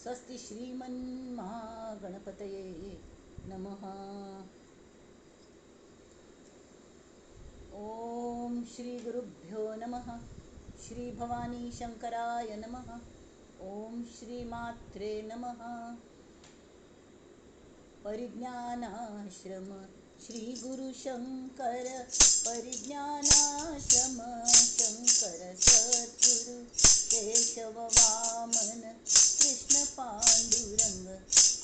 स्वस्ति श्रीमन्महागणपतये नमः. ओम श्री गुरुभ्यो नमः. श्री भवानी शंकराय नमः. ओम श्री मात्रे नमः. परिज्ञानाश्रम श्री गुरु शंकर, परिज्ञानाश्रम शंकर सद्गुरु केशव वामन कृष्ण पांडुरंग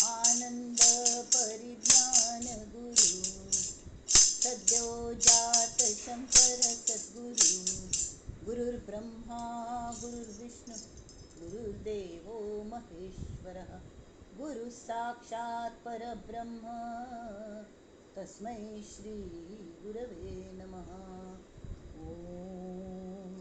आनंद परिज्ञान गुरु सद्यो जात शंकर सद्गुरु. गुरुर्ब्रह्मा गुरुर्विष्णु गुरुर्देवो महेश्वरः, गुरु साक्षात् परब्रह्म तस्मै श्री गुरवे नमः. ओम.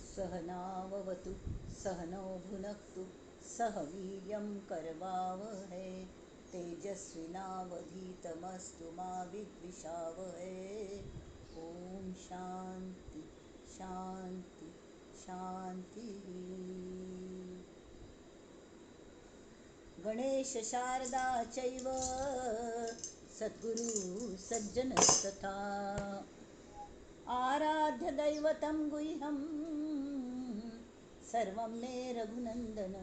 सहनाववतु सहनौ भुनक्तु सह वीर्यं करवावहै, तेजस्विनावधीतमस्तु मा विद्विषावहै. ओम शांती शांती शांती. गणेश शारदा चैव सद्गुरु सज्जन तथा, आराध्य दैवतं गुह्यं सर्वं मे रघुनंदन.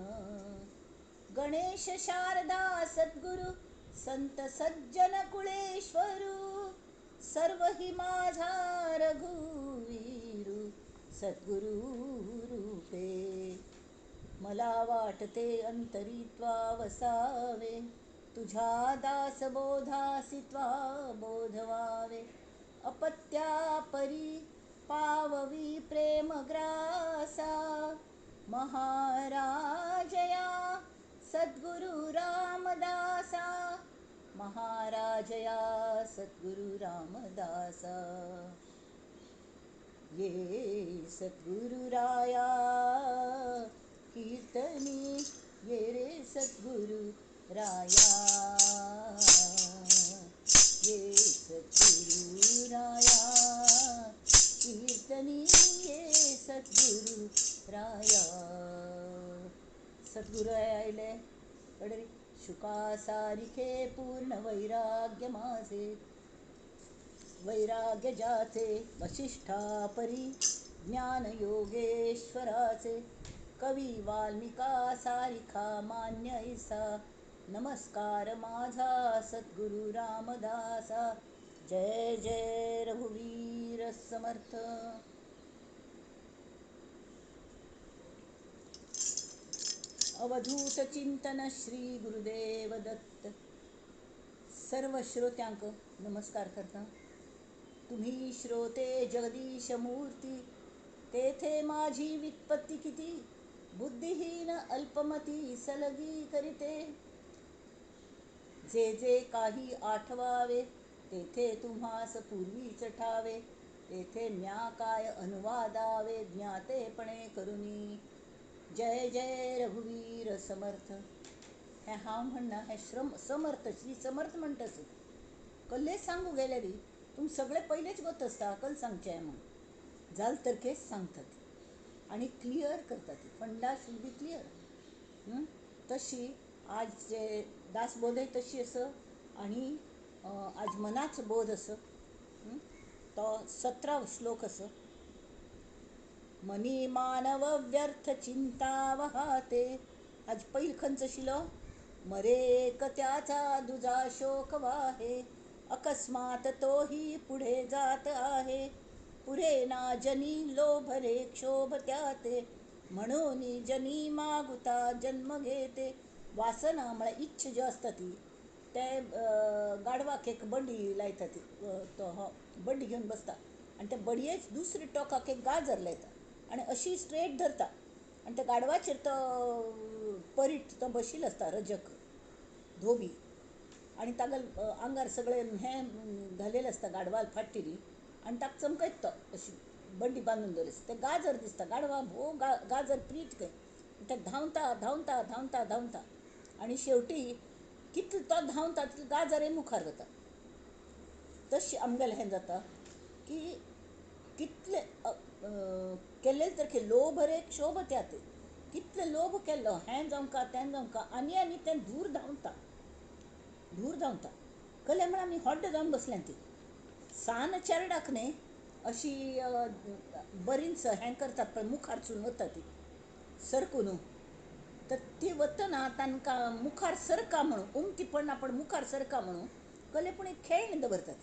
गणेश शारदा सद्गुरु संत सज्जन कुळेश्वरू, सर्व हि माझा रघुवीरू सद्गुरु रूपे. मला वाटते अंतरी त्वा वसावे, तुझ्या दासबोधासी त्वा बोधवावे. अपत्या परी पाववी प्रेमग्रासा, महाराजया सद्गुरु रामदासा, महाराजया सद्गुरु रामदासा. ये सद्गुरुराया कीर्तनी, ये रे सद्गुरु राया, ये सद्गुरु राया कीर्तनी, ये सद्गुरु राया. सद्गुरु आयले कडे शुका सारिखे पूर्ण वैराग्य माझे, वैराग्य जाचे वशिष्ठापरी ज्ञान योगेश्वराचे. कवी वाल्मिका सारिखा मान्य ऐसा, नमस्कार माझा सद्गुरु रामदासा. जय जय रघुवीर समर्थ. अवधूत चिंतन श्री गुरुदेव दत्त. सर्व श्रोत्यांक नमस्कार करता. तुम्ही श्रोते जगदीश मूर्ती, तेथे माझी वित्पत्ती किती. बुद्धिहीन अल्पमती सलगी करीते, जे जे काही आठवावे तेथे तुम्हास पूर्वीच ठावे. तेथे म्या काय अनुवादावे ज्ञातेपणे करुनी. जय जय रघुवीर समर्थ. हें हांव म्हणना, हें श्रम समर्थ श्री समर्थ म्हणटा आसत. कल्लेच सांगू गेल्यार तुम सगळे पयलेच गोत आसता कल सांगचें म्हूण, जाल तर केस सांगतात आनी क्लियर करतात. फंडा should be clear. तशी आज जे दासबोधय तशी आसा आनी आज मनाचो बोध आसा तो 17 श्लोक आसा. मनी मानव व्यर्थ चिंता वहाते. आज पैल खंयचो आशिल्लो? मरेक त्याचा दुजा शोक वाहे, अकस्मात तोही पुढे जात आहे. पुरे ना जनी लोभरे क्षोभ त्याते, म्हणून जनी मागुता जन्म घेते. वासना म्हळ्यार इच्छा ज्यो आसता ती ते गाडवाक एक बडी लायता, ती तो बडी घेवन बसता आनी त्या बडयेच दुसरे टोकाक एक गाजर लायता आनी अशी स्ट्रेट धरता आनी त्या गाडवाचेर तो परीट तो बशिल्लो आसता रजक धोबी आनी तागेले आंगार सगळें हें घालेलें आसता गाडवाल फाटीर आनी ताका चमकयता तो अशी बड्डी बांदून दवरिल्ली आसता. तें गाजर दिसता गाडवा भोव गाजर प्रीत खंय. ते धांवता धांवता धांवता धांवता आनी शेवटी कितलो तो धांवता तितलो गाजरय मुखार वता. तशें आमगेलें हें जाता की कितले केल्ले सारके लोभ रे क्षोभ त्या ते कितले लोभ केल्लो हें जावंका तें जावंका आनी आनी तें धूर धांवता धूर धांवता. कले म्हळ्यार आमी हॉड्ड जावन बसल्या ती सान चेरडाक न्ही अशी बरींच हें करतात पळय मुखार वता ती सरकून तर ती वतना तांकां मुखार सरका म्हणून उमती पडना पण मुखार सरका म्हणून कले पूण एक खेळणें दवरतात.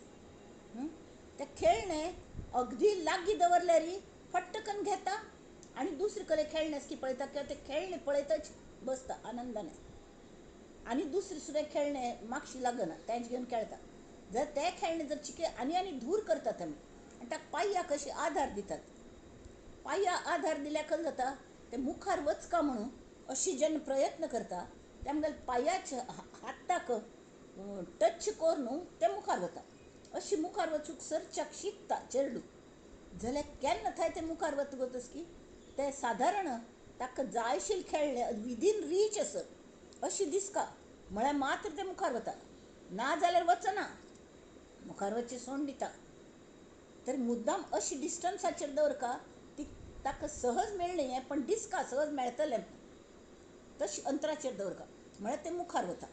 तें खेळणें अगदी लागीं दवरल्यार फट्टकन घेता आनी दुसरे कडेन खेळणें आसा की पळयता किंवा तें खेळणें पळयतच बसता आनंदान आनी दुसरें सुद्दां खेळणें मागशी लागना तेंच घेवन खेळटा. जर तें खेळणें जर चिके आनी आनी धूर करतात आमी आनी ताका पांयाक अशें आधार दितात. पांया आधार दिल्यार कशें जाता तें मुखार वचका म्हणून अशी जेन्ना प्रयत्न करता ते आमगेल्या पांयाच्या हाताक टच करून तें मुखार वता. अशी मुखार वचूंक सरच्याक शिकता चेडूं जाल्यार केन्ना थंय तें मुखार वतकच की तें सादारण ताका जायशील खेळणें विदीन रीच आसत अशी दिसता म्हळ्यार मात्र तें मुखार वता, ना जाल्यार वचना, मुखार वचचें सोडून दिता. तर मुद्दाम अशी डिस्टन्साचेर दवरका ती ताका सहज मेळ्ळें हें पण दिसका सहज मेळटलें तशी अंतराचेर दवरका म्हळ्यार तें मुखार वता.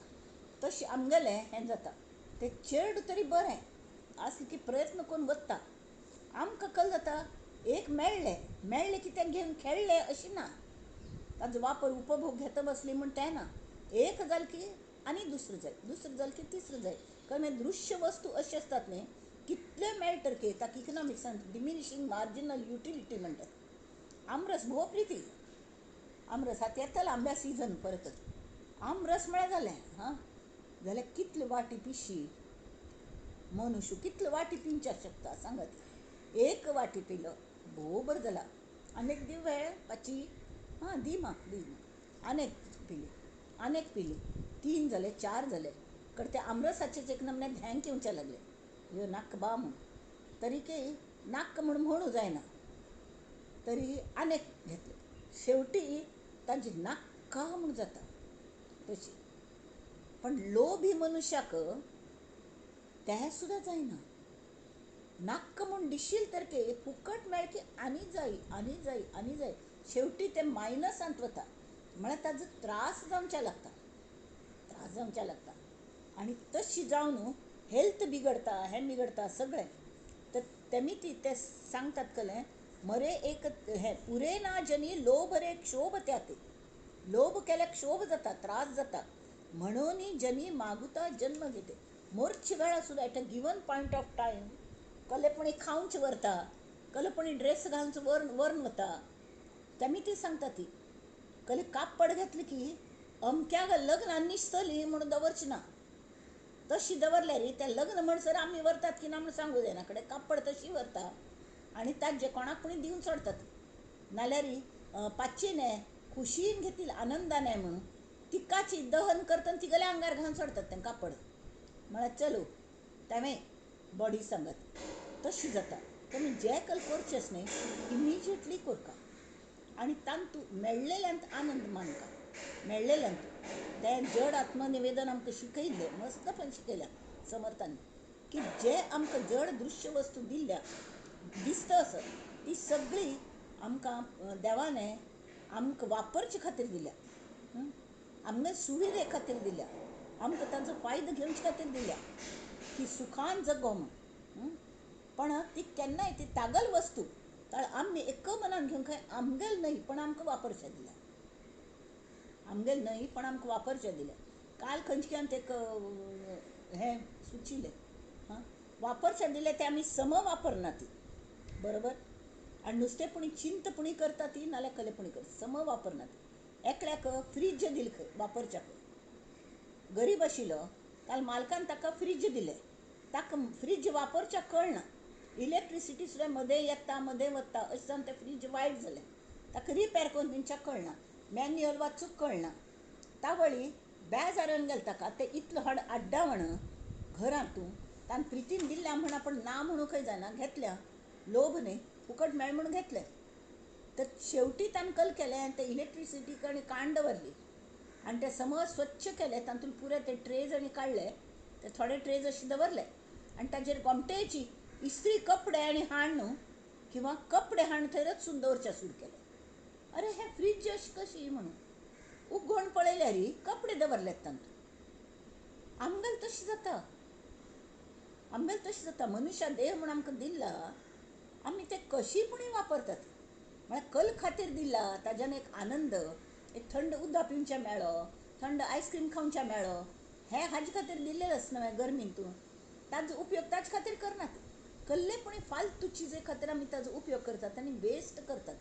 तशें आमगेलें हें जाता. तें चेडूं तरी बरें आसलें की प्रयत्न करून वता. आमकां कल जाता एक मेळ्ळें मेळ्ळें की तें घेवन खेळ्ळें अशें ना, ताजो वापर उपभोग घेता बसली म्हूण तें ना. एक जालें की आनी दुसरें जाय, दुसरें जालें की तिसरें जाय. कारण दृश्य वस्तू अशें आसतात न्ही कितले मेळटर की ताका इकनॉमिक्सान डिमिनिशींग मार्जिनल युटिलिटी म्हणटात. आमरस भोव प्रिती, आमरस आतां येतलो आंब्या सिजन परत आमरस म्हळ्यार जालें हां जाल्यार कितले वाटी पिशी मनुष्य कितले वाटी पिवच्याक शकता सांगात. एक वाटी पिलो भोव बरें जाला आनीक दिवं हे पाची हां दी मा दी आनीक पिली आनीक पिली 3 जाले 4 जाले कडेन ते आमरसाचेच एक नमन्या ध्यान येवच्या लागले ह्यो नाक बा म्हूण तरी की नाक म्हूण म्हणू जायना तरी आनीक घेतले. शेवटी तांची नाक्का म्हूण जाता तशी. पण लोभी मनुष्याक तें सुद्दां जायना. नाक्क म्हूण दिशील तर की फुकट मेळ की आनी जाय आनी जाय आनी जाय शेवटी ते मायनसांत वता म्हळ्यार ताजो त्रास जावच्या लागता, त्रास जावच्या लागता. आनी तशी जावन हेल्थ बिगडता हें बिगडता सगळें. तर तेमी ती ते सांगतात कलें मरे एक हें पुरे ना जनी लोभ रे क्षोभ त्या ते लोभ केल्यार क्षोभ जाता त्रास जाता म्हणून जनी मागुता जन्म घेते. मोर्च वेळा सुद्दां at a given point of time कलेपणी खावंच व्हरता, कलेपणी ड्रेस घालून वरून वता. तेमी ती सांगता ती कले कापड घेतली की अमक्या लग्नान निसतली म्हणून दवरची ना, तशी दवरल्यार त्या लग्न म्हणसर आमी व्हरतात की ना म्हणून सांगू जायना कडेन कापड तशी व्हरता आनी ताजे कोणाक कोणी दिवन सोडतात. नाल्यार पाचीने खुशीन घेतील आनंदाने म्हणून तिकाची दहन करतना तिगेल्या आंगार घालून सोडतात तें कापड म्हळ्यार चलो तेवें बॉडी सांगत तशी जाता. तुमी जे कल करचेच न्ही इमिजिएटली करका आनी तांतू मेळ्ळेल्यांत आनंद मानका. मेळ्ळेल्यांत तें जड आत्मनिवेदन आमकां शिकयल्लें मस्तपण शिकयल्या समर्थांनी की जे आमकां जड दृश्य वस्तू दिल्ल्या दिसता आसत ती सगळी आमकां देवाने आमकां वापरचे खातीर दिल्या, आमगे सुविधे खातीर दिल्या, आमकां तांचो फायदो घेवचे खातीर दिल्या की सुखान जगो म्हूण. पण ती केन्नाय ती तागल वस्तू आमी एक मनान घेवंक खंय आमगेल न्हय पण आमकां वापरचे दिल्या, आमगेल न्हय पण आमकां वापरचे दिल्या. काल खंयच्यान ते हें सुचिल्लें हां वापरचे दिलें तें आमी सम वापरना ती बरोबर. आनी नुस्तेपणी चिंतपणी करता ती नाल्यार कलेपणी करता सम वापरना ती. एकल्याक फ्रीज दिल खंय वापरच्याक गरीब आशिल्लो काल मालकान ताका फ्रीज दिलें, ताका फ्रीज वापरच्याक कळना, इलेक्ट्रिसिटी सुद्दां मदें येता मदें वता अशें जावन तें फ्रीज वायट जालें, ताका रिपेर करून दिवच्याक कळना, मॅन्युअल वाचूंक कळना. तावळी बेजारून गेलें ताका तें इतलें व्हड आड्डावण घरांतू ताणें प्रितीन दिल्ल्या म्हण आपण ना म्हणूंकय जायना घेतल्या लोभ न्ही फुकट मेळ म्हणून घेतलें. तर शेवटी ताणें कल केलें आनी ते इलेक्ट्रिसिटी आनी काण दवरली आनी ते समज स्वच्छ केलें तातूंत पुरे ते ट्रेज आनी काडले ते थोडे ट्रेज अशे दवरले आनी ताजेर गोमटेची इस्त्री कपडे आनी हाण न्हू किंवा कपडे हाण थंय रचून दवरचे सुरू केले. अरे हे फ्रीज अशी कशी म्हणून उगोण पळयल्यार कपडे दवरल्यात तांतूत. आमगेल तशें जाता, आमगेल तशें जाता. मनुष्या देह म्हूण आमकां दिला, आमी ते कशी पुणी वापरतात. म्हळ्यार कल खातीर दिला, ताज्यान एक आनंद, एक थंड उदक पिवचें मेळ्ळो, थंड आयस्क्रीम खावचें मेळ्ळो, हें हाजे खातीर दिल्लें आसना न्हय गरमीन तूं ताजो उपयोग ताजे खातीर करनात. कल्ले पुणी फालतू चिजे खातीर आमी ताजो उपयोग करतात आनी वेस्ट करतात.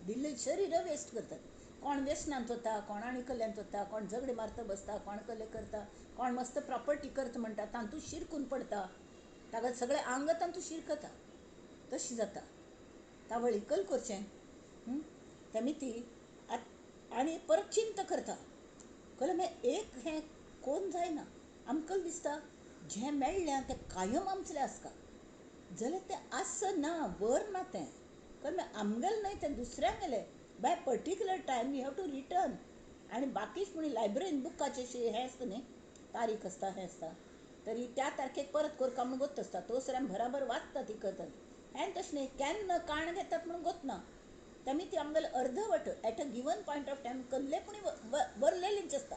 दिल्लें शरीर वेस्ट करतात. कोण व्यसनांत वता, कोण आनी कल्ल्यांत वता, कोण झगडे मारता बसता, कोण कल्ले करता, कोण मस्त प्रॉपर्टी करता म्हणटा तांतूत शिरकून पडटा, ताका सगळें आंग तांतूत शिरकता, तशें जाता. तावळी कल करचें तेमी ती आनी परत चिंता करता. कल मागीर एक हें कोण जायना, आमकां दिसता जें मेळ्ळें तें कायम आमचें आसता, जाल्यार तें आसना, वर ना तें. कल मागीर आमगेलें न्हय तें दुसऱ्यांगेलें. By particular time you have to return. आनी बाकीच पुणी लायब्ररीन बुकाचें हें आसता न्ही, तारीख आसता, हें आसता, तरी त्या तारखेक परत करका म्हूण गोत आसता, तो सर आमी बराबर वाचता ती करतात. हें तशें न्ही, केन्ना काण घेतात म्हूण गोत ना. तेमी ती आमगेलें अर्दवट at a given point of time कसले पुणी बरलेलीच आसता.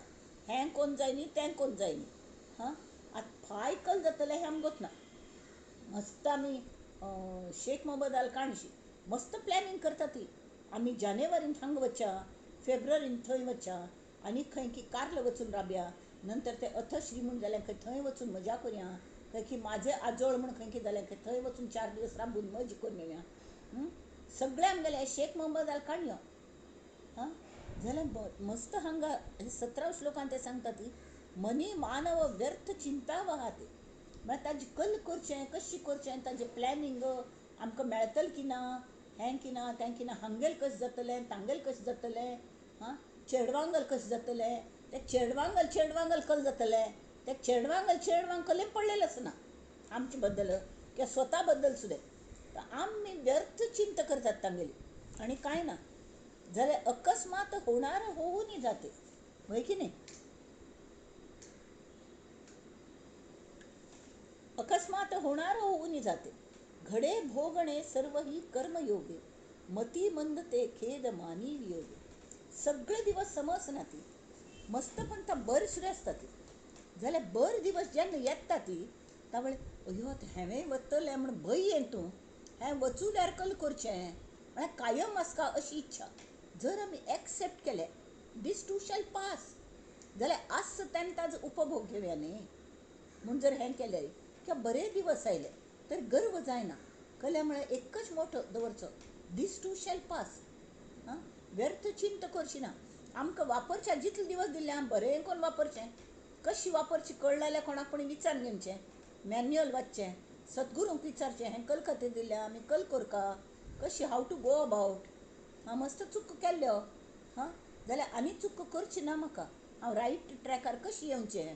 हें कोण जाय न्ही, तें कोण जाय न्ही. हां, आतां फाय कल जातलें हें आमकां गोत ना. मस्त आमी शेख मोहम्मद अल काणशी मस्त प्लॅनिंग करता ती. आमी जानेवारीन हांगा वचया, फेब्रुवारीन थंय वचया, आनी खंय की कार्ल वचून राबया, नंतर ते अथश्री म्हूण जाल्यार खंय थंय वचून मजा करुया, खंय की माझे आजोळ म्हूण खंय की जाल्यार खंय थंय वचून 4 दिवस राबून मजा करून येवया. सगळें आमगेलें शेख मोहम्मद अल काणयो. हां, जाल्यार मस्त हांगा 17 श्लोकान ते सांगता ती मनी मानव व्यर्थ चिंता वहाते. म्हळ्यार ताजें कल करचें, कशी करचें, ताजें प्लॅनिंग आमकां मेळतलें की ना, हें की ना, तें की ना, हांगेल कशें जातलें, तांगेल कशें जातलें, हां, चेडवांगल कशें जातलें, तें चेडवांगल चेडवांगल कल जातलें, तें चेडवांगल चेडवांक कलें पडलेलें आसना आमचे बद्दल किंवा स्वता बद्दल सुद्दां. तर आमी व्यर्थ चिंता करतात तांगेली आनी कांय ना. जाल्यार अकस्मात होणार होऊन जाते, वय की न्ही? अकस्मात होणार होऊन जाते. घडे भोगणे सर्व ही कर्मयोगे, मती मंद ते खेद मानी वियोगे. सगळे दिवस समज ना ती, मस्त पण ता बर सुद्दां आसता ती. जाल्यार बर दिवस जेन्ना येता ती तावळ अयो हांवें वतलें म्हूण भंय येन तूं, हें वचूल्यार कल करचें म्हळ्यार कायम आसता अशी इच्छा. जर आमी एक्सेप्ट केलें दीस टू शॅल पास, जाल्यार आस तेन्ना ताजो उपभोग घेवया न्ही. म्हूण जर हें केलें किंवा बरे दिवस आयले तर गर्व जायना. कल्या म्हळ्यार एकच मोठो दवरचो, दीस टू शॅल पास. आं, व्यर्थ चिंता करची ना. आमकां वापरच्या जितले दिवस दिल्ले आमी बरें कोण वापरचें, कशी वापरची कळ्ळें जाल्यार कोणाक कोणी विचारून घेवचें, मॅन्युअल वाचचें, सद्गुरूंक विचारचें, हें कल खातीर दिल्लें आमी कल करका, कशी हाव टू गो अबावट. हां, मस्त चूक केल्ल्यो, हां, जाल्यार आनी चूक करची ना म्हाका, हांव रायट ट्रॅकार कशी येवचें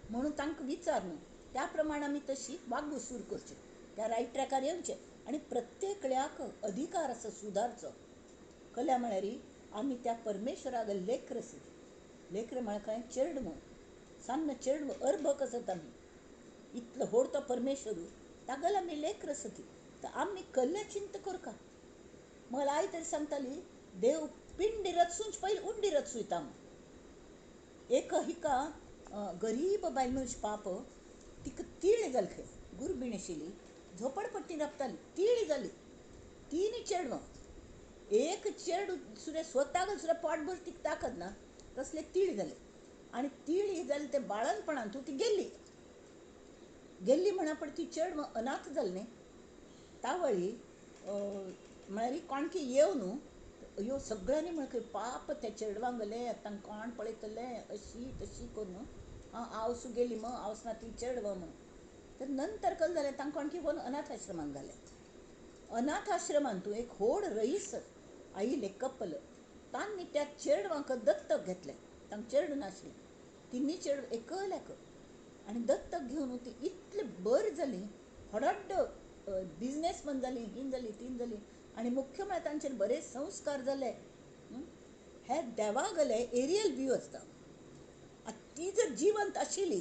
म्हणून तांकां विचार न्हू. त्या प्रमाणे आमी तशी वागणूक सुरू करची, त्या रायट ट्रॅकार येवचें. आनी प्रत्येकल्याक अधिकार आसा सुदारचो. कल्या म्हळ्यार आमी त्या परमेश्वराक लेकर आसत. लेकर म्हळ्यार काय चेडवं, सान्न चेडवं, अर्भक आसत आमी. इतलो व्हड तो परमेश्वर, तागेलो आमी लेकर आसत. तर आमी कल्ले चिंता करका. मला आई तरी सांगताली, देव पिंडी रचून पयलीं उंडी रचूयता म्हूण. एक हिका गरीब बायल मनीस पाप, तिका तीळ जाली खंय, गुरबीण आशिल्ली, झोपडपट्टी राबताली, तीळ जाली, 3 चेडवां, एक चेडूं सुद्दां स्वताक सुद्दां पोटभर तिका ताकद ना तसले तीळ जाले. आनी तीळ जाले ते बाळंतपणांत ती गेल्ली, गेल्ली म्हणा पण ती चेडवां अनाथ जाली न्ही. तावळी म्हळ्यार कोणकी येवन न्हू ह्यो सगळ्यांनी म्हळ्यार पाप त्या चेडवांक गेलें, आतां कोण पळयतलें, अशी तशी करून हां आवसू गेली मग, आवस ना ती चेडवां म्हूण. तर नंतर कल जालें तांकां कोणकी व्हरून अनाथ आश्रमांत घालें. अनाथ आश्रमांत एक व्हड रईस आयिल्लें कपल, तांणी त्या चेडवांक दत्तक घेतलें. तांकां चेडूं नासलें, तिन्ही चेडूं एकल्याक, आनी दत्तक घेवन ती इतली बरी जाली, व्हड बिजनेसमन जाली, हीन जाली, तीन जाली, आनी मुख्य म्हळ्यार तांचेर बरे संस्कार जाले. हे देवा गेले एरियल व्यू आसता. आतां ती जर जिवंत आशिल्ली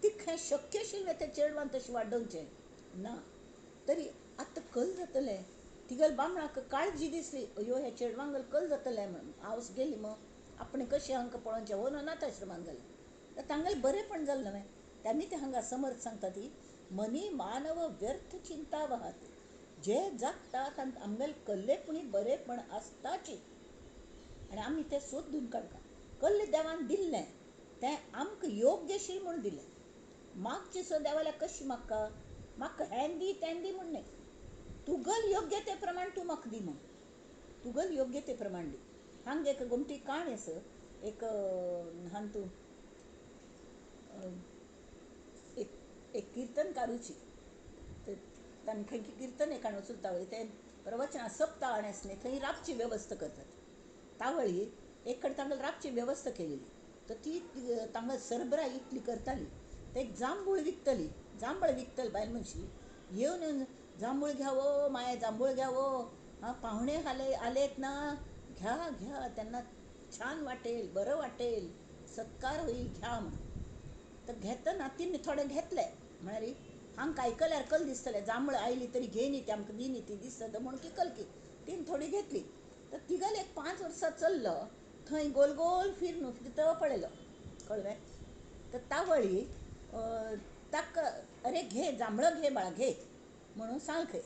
तिका हें शक्य आशिल्लें त्या चेडवान तशें वाडोवचें ना. तरी आतां कल जातलें, तिगल बामणाक काळजी दिसली, अयो ह्या चेडवांगल कल जातलें म्हण आवस गेली मग आपण कशें हांकां पळोवचें हो अनाथ आश्रमान घालें. तर तांगेलें बरेंपण जालें न्हय. तेमी ते हांगा समर्थ सांगता ती मनी मानव व्यर्थ चिंता वहात. जे जगता तांकां आमगेलें कल्लेपणी बरेंपण आसताची आनी आमी तें सोदून काडटा. कल्ले देवान दिल्लें तें आमकां योग्यशील म्हूण दिलें. मागचें सुद्दां देवाल्या कशी मागका, म्हाका हें दी तें दी म्हूण न्हय, तुगल योग्य ते प्रमाण तूं म्हाका दी म्हूण, तुगल योग्य ते प्रमाण दी. हांगा एक गोमटी काणी आसा, एक हातूंत एक एक किर्तनकारूची, तांणी खंय किर्तन एकाण वचून तावळी ते प्रवचना सप्ताह आनी आसलें थंय राबची वेवस्था करतात. तावळी एक कडेन तांकां राबची वेवस्था केलेली, तर ती तांकां सरबराय इतली करताली. ते एक जांबूळ विकतली, जांबळ विकतली बायल मनशी येवन येवन जांबूळ घ्यावो माया, जांबूळ घ्यावो, हां पाहुणे आले आलेत ना, घ्या घ्या त्यांना छान वाटेल, बरं वाटेल, सत्कार होईल, घ्या म्हण. तर घेतना तिने थोडे घेतले, म्हळ्यार हांकां आयकल्यार कल दिसतलें जांबळ आयली तरी घे न्ही ती आमकां दी न्ही ती दिसता म्हूण की कलकी तिने थोडी घेतली. तर तिगेलें एक 5 वर्सां चल्लो थंय गोल गोल फिरनू फिरतो पळयलो, कळ्ळें. तर तावळी ताका अरे घे जांबळं घे बाळा घे म्हणून सांग खंय,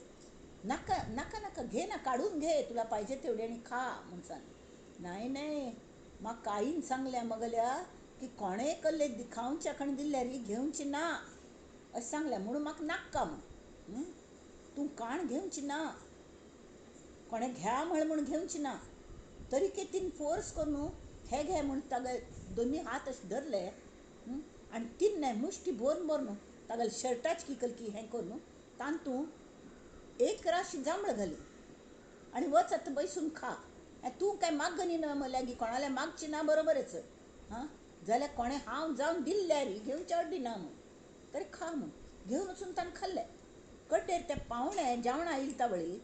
नाका नाका नाका घे ना, काडून घे तुला पाहिजे तेवढे आनी खा म्हूण सांग. नाही नाही म्हाका आईन सांगल्या मगल्या की कोणें कल्ले खावच्या कण दिल्यार घेवची ना अशें सांगलें, म्हणून म्हाका नाका म्हूण, तूं काण घेवची ना, कोणें घ्या म्हण म्हूण घेवची ना. तरी की तीन फोर्स करून हे घे म्हूण तागे दोनी हात अशे धरले आनी तिन्ने मुश्टी भरून भरून तागेले शर्टाची की कलकी हें करून तातूंत एक राशी जांबळ घाली आनी वच आतां बैसून खा. तूं काय मागनी न्हय म्हणल्यार गी कोणाल्या मागची ना, बरोबरच हां, जाल्यार कोणें हांव जावन दिल्ल्यार घेवचे अड्डी ना म्हूण, तरी खा म्हूण घेवन वचून ताणें खाल्लें. कड्डेर ते पावणे जेवणां आयली तावळी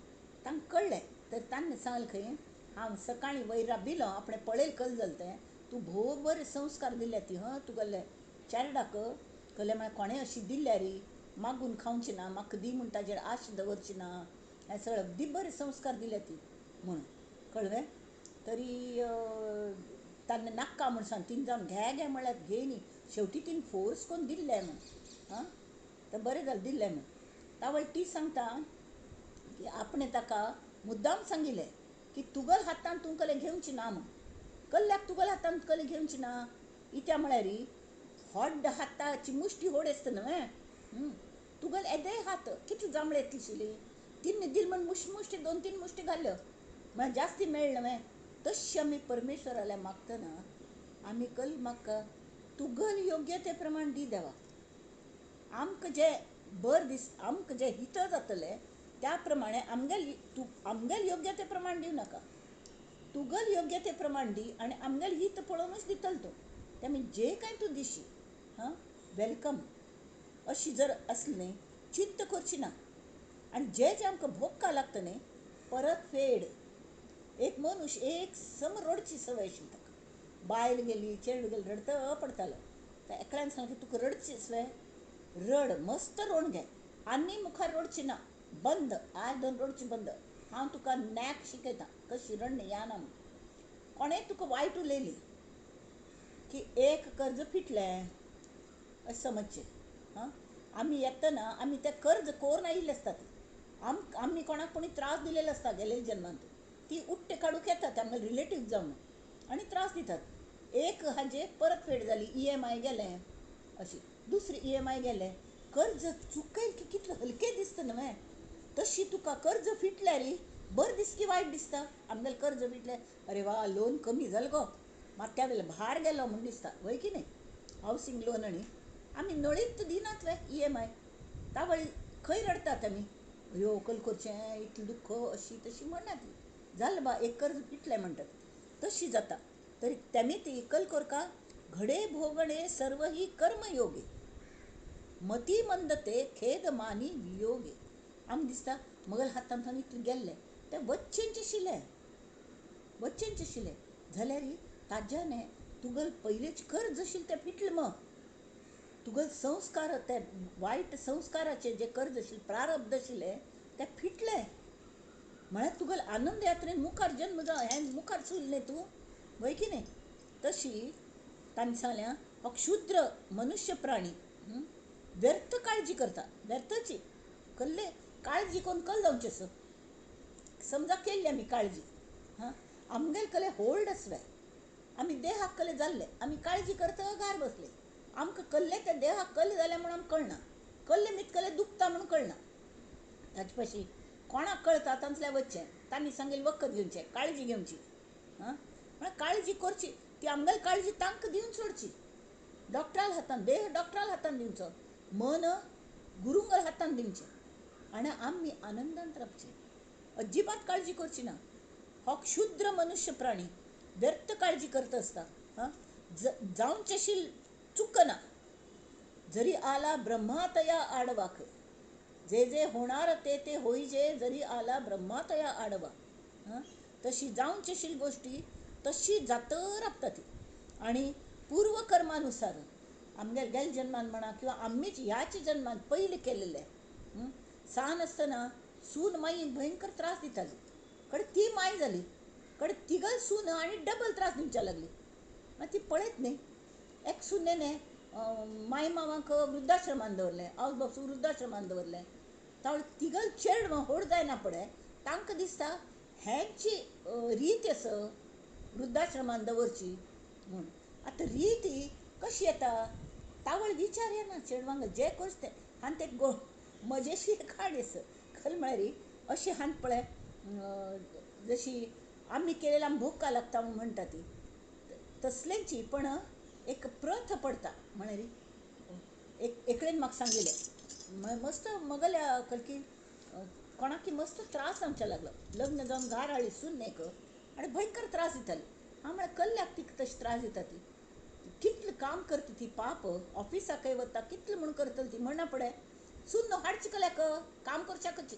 तांकां कळ्ळें. तर तांणी सांगलें खंय हांव सकाळीं वयर राबिलो आपणें पळयल कल जालें तें, तूं भोव बरे संस्कार दिल्या ती हं तुगेले चेरडाक कळ्ळें म्हळ्यार कोणें अशी दिल्यार मागून खावची ना, म्हाका दी म्हूण ताजेर आश दवरची ना, हें सगळें अगदी बरे संस्कार दिल्या ती म्हूण, कळ्ळें. तरी तांणी नाका म्हूण सांग, तिन जावन घे घे म्हळ्यार घे न्ही, शेवटी तिन फोर्स करून दिल्लें म्हूण, आं तर बरें जालें दिल्लें म्हूण. तावळ ती सांगता की आपणें ताका मुद्दाम सांगिल्लें की तुगल हातान तूं कले घेवची ना म्हूण, कल्ल्याक तुगल हातान कले घेवची ना, इत्या म्हळ्यार व्हड हाताची मुश्टी व्हड आसता न्हय, तुगल येदे हात कितले जांबळे येतली आशिल्ली, तिन्ने दिल म्हण मुश्टी 2-3 मुश्टी घाल्ल्यो म्हळ्यार जास्ती मेळ्ळें न्हय. तशें आमी परमेश्वराल्या मागतना आमी कल मागका तुगल योग्य ते प्रमाण दी देवा, आमकां जें बरें दीस आमकां जें हित जातलें त्या प्रमाणे आमगेल तूं आमगेल योग्य ते प्रमाण दिवं नाका, तुगल योग्य ते प्रमाण दी आनी आमगेल हित पळोवनूच दितलो तूं, ते जे कांय तूं दिशी हां welcome अशी जर आसली न्ही चिंत करची ना. आनी जे जे आमकां भोगका लागता न्ही परत फेड. एक मनुष्य एक सम रडची सवय आशिल्ली ताका, बायल गेली चेडूं गेली रडत पडतालो. तर एकल्यान सांगलें तुका रडचीच वे, रड मस्त रोण घे, आनी मुखार रडची ना, बंद आज दोन रडची बंद, हांव तुका नॅक शिकयता कशी रडणी या ना म्हूण. कोणें तुका वायट उलयली की एक कर्ज फिटलें अशें समजचें. हां आमी येतना आमी तें कर्ज कोरून आयिल्ले आसतात, आमी कोणाक कोणी त्रास दिलेले आसता गेलेले जन्मांत, ती उट्टे काडूंक येतात आमगे रिलेटीव जावन आनी त्रास दितात. एक हाजे परत फेड जाली, EMI गेलें, अशी दुसरी EMI गेलें, कर्ज चुकयल की कितलें हलकें दिसता न्हय, तशी तुका कर्ज फिटल्यार बरें दिसता की वायट दिसता? आमगेलें कर्ज फिटलें, अरे वा लोन कमी जालें गो, मात्या वयलो भार गेलो म्हूण दिसता, वय की न्हय? हावसिंग लोन आनी आमी नळीत दिनात वे EMI, तावळी खंय रडटात आमी, अयो कल करचें इतलें दुख्ख अशी तशी म्हणनात, जालें बा एक कर्ज फिटलें म्हणटात, तशी जाता. तरी तेमी ती कल करका घडे भोगणे सर्व ही कर्मयोगे मती मंदते खेद मानी वियोगे. आमकां दिसता मगल हातांत इतलें गेल्लें तें वच्चेंच आशिल्लें, वच्चेंच आशिल्लें, जाल्यार ताज्याने तुगल पयलेच कर्ज आशिल्लें तें फिटलें मग, तुगल संस्कार ते वायट संस्काराचे जे कर्ज आशिल्लें प्रारब्ध आशिल्लें तें फिटलें. म्हळ्यार तुगेलो आनंद यात्रेन मुखार जन्म जावं हें मुखार चुल्लें तूं वय की न्ही. तशी तांणी सांगलें हो क्षुद्र मनुष्य प्राणी व्यर्थ काळजी करता, व्यर्थची कल्ले काळजी करून कल जावचें आसा. समजा केल्ली आमी काळजी, हां आमगेले कले होल्ड आसले, आमी देहाक कले जाल्ले, आमी काळजी करता गार बसले, आमकां कल्ले त्या देहाक कल्ले जालें म्हूण आमकां कळना, कल्ले मीत कले दुखता म्हूण कळना. ताचे पाशी कोणाक कळता तांतल्या वचचें, तांणी सांगेल वखद घेवचें, काळजी घेवची. हां म्हळ्यार काळजी करची ती आमगेली काळजी तांकां दिवन सोडची, डॉक्टराल हातान, देह डॉक्टराल हातान दिवचो, मन गुरुंगल हातान दिवचें आनी आमी आनंदांत रावचें. अजिबात काळजी करची ना. हो क्षुद्र मनुष्य प्राणी व्यर्थ काळजी करत आसता. हां जावचेशी चुकना, जरी आला ब्रह्मातया आडवाक, जे जे होणार ते ते होईजे, जरी आला ब्रह्मातया आडवा. हां तशी जावचेशील गोष्टी तशी जात राबता ती. आनी पूर्वकर्मानुसार आमगेले गेल्या जन्मान म्हणा किंवा आमीच ह्याच जन्मान पयलीं केलेलें. सान आसतना सून माईक भयंकर त्रास दिताली, कडे ती माय जाली, कडे तिगल सून आनी डबल त्रास दिवच्या लागली. मागीर ती पळयत न्ही, एक सुनेने माय मावांक वृद्धाश्रमान दवरलें, आवय बापूय वृद्धाश्रमान दवरलें. तावळ तिगल चेडवां व्हड जायना पळय तांकां दिसता हेंची रीत आसा वृद्धाश्रमान दवरची म्हूण. आतां रीत ही कशी येता तावळ विचार येना चेडवांक, जे करचें तें. आनी ते गो मजेशीर काणी आसा, खरें म्हळ्यार अशें हान पळय जशी आमी केलेलं आमी भोग का लागता म्हूण म्हणटा ती तसलेंची, पण एक प्रथा पडता. म्हळ्यार एक एकलेन म्हाका सांगिल्लें, म्हळ्यार मस्त मगल्या कलकी कोणाकी मस्त त्रास जावच्या लागलो, लग्न जावन घार हाडली सून एक आनी भयंकर त्रास दिताली. हांव म्हळ्यार कल्ल्याक तिका तशें त्रास दिता ती, कितलें काम करता ती पाप, ऑफिसाकय वता कितलें म्हूण करतली ती म्हणना पळय सून न्हू हाडची कल्याक काम करच्याकच.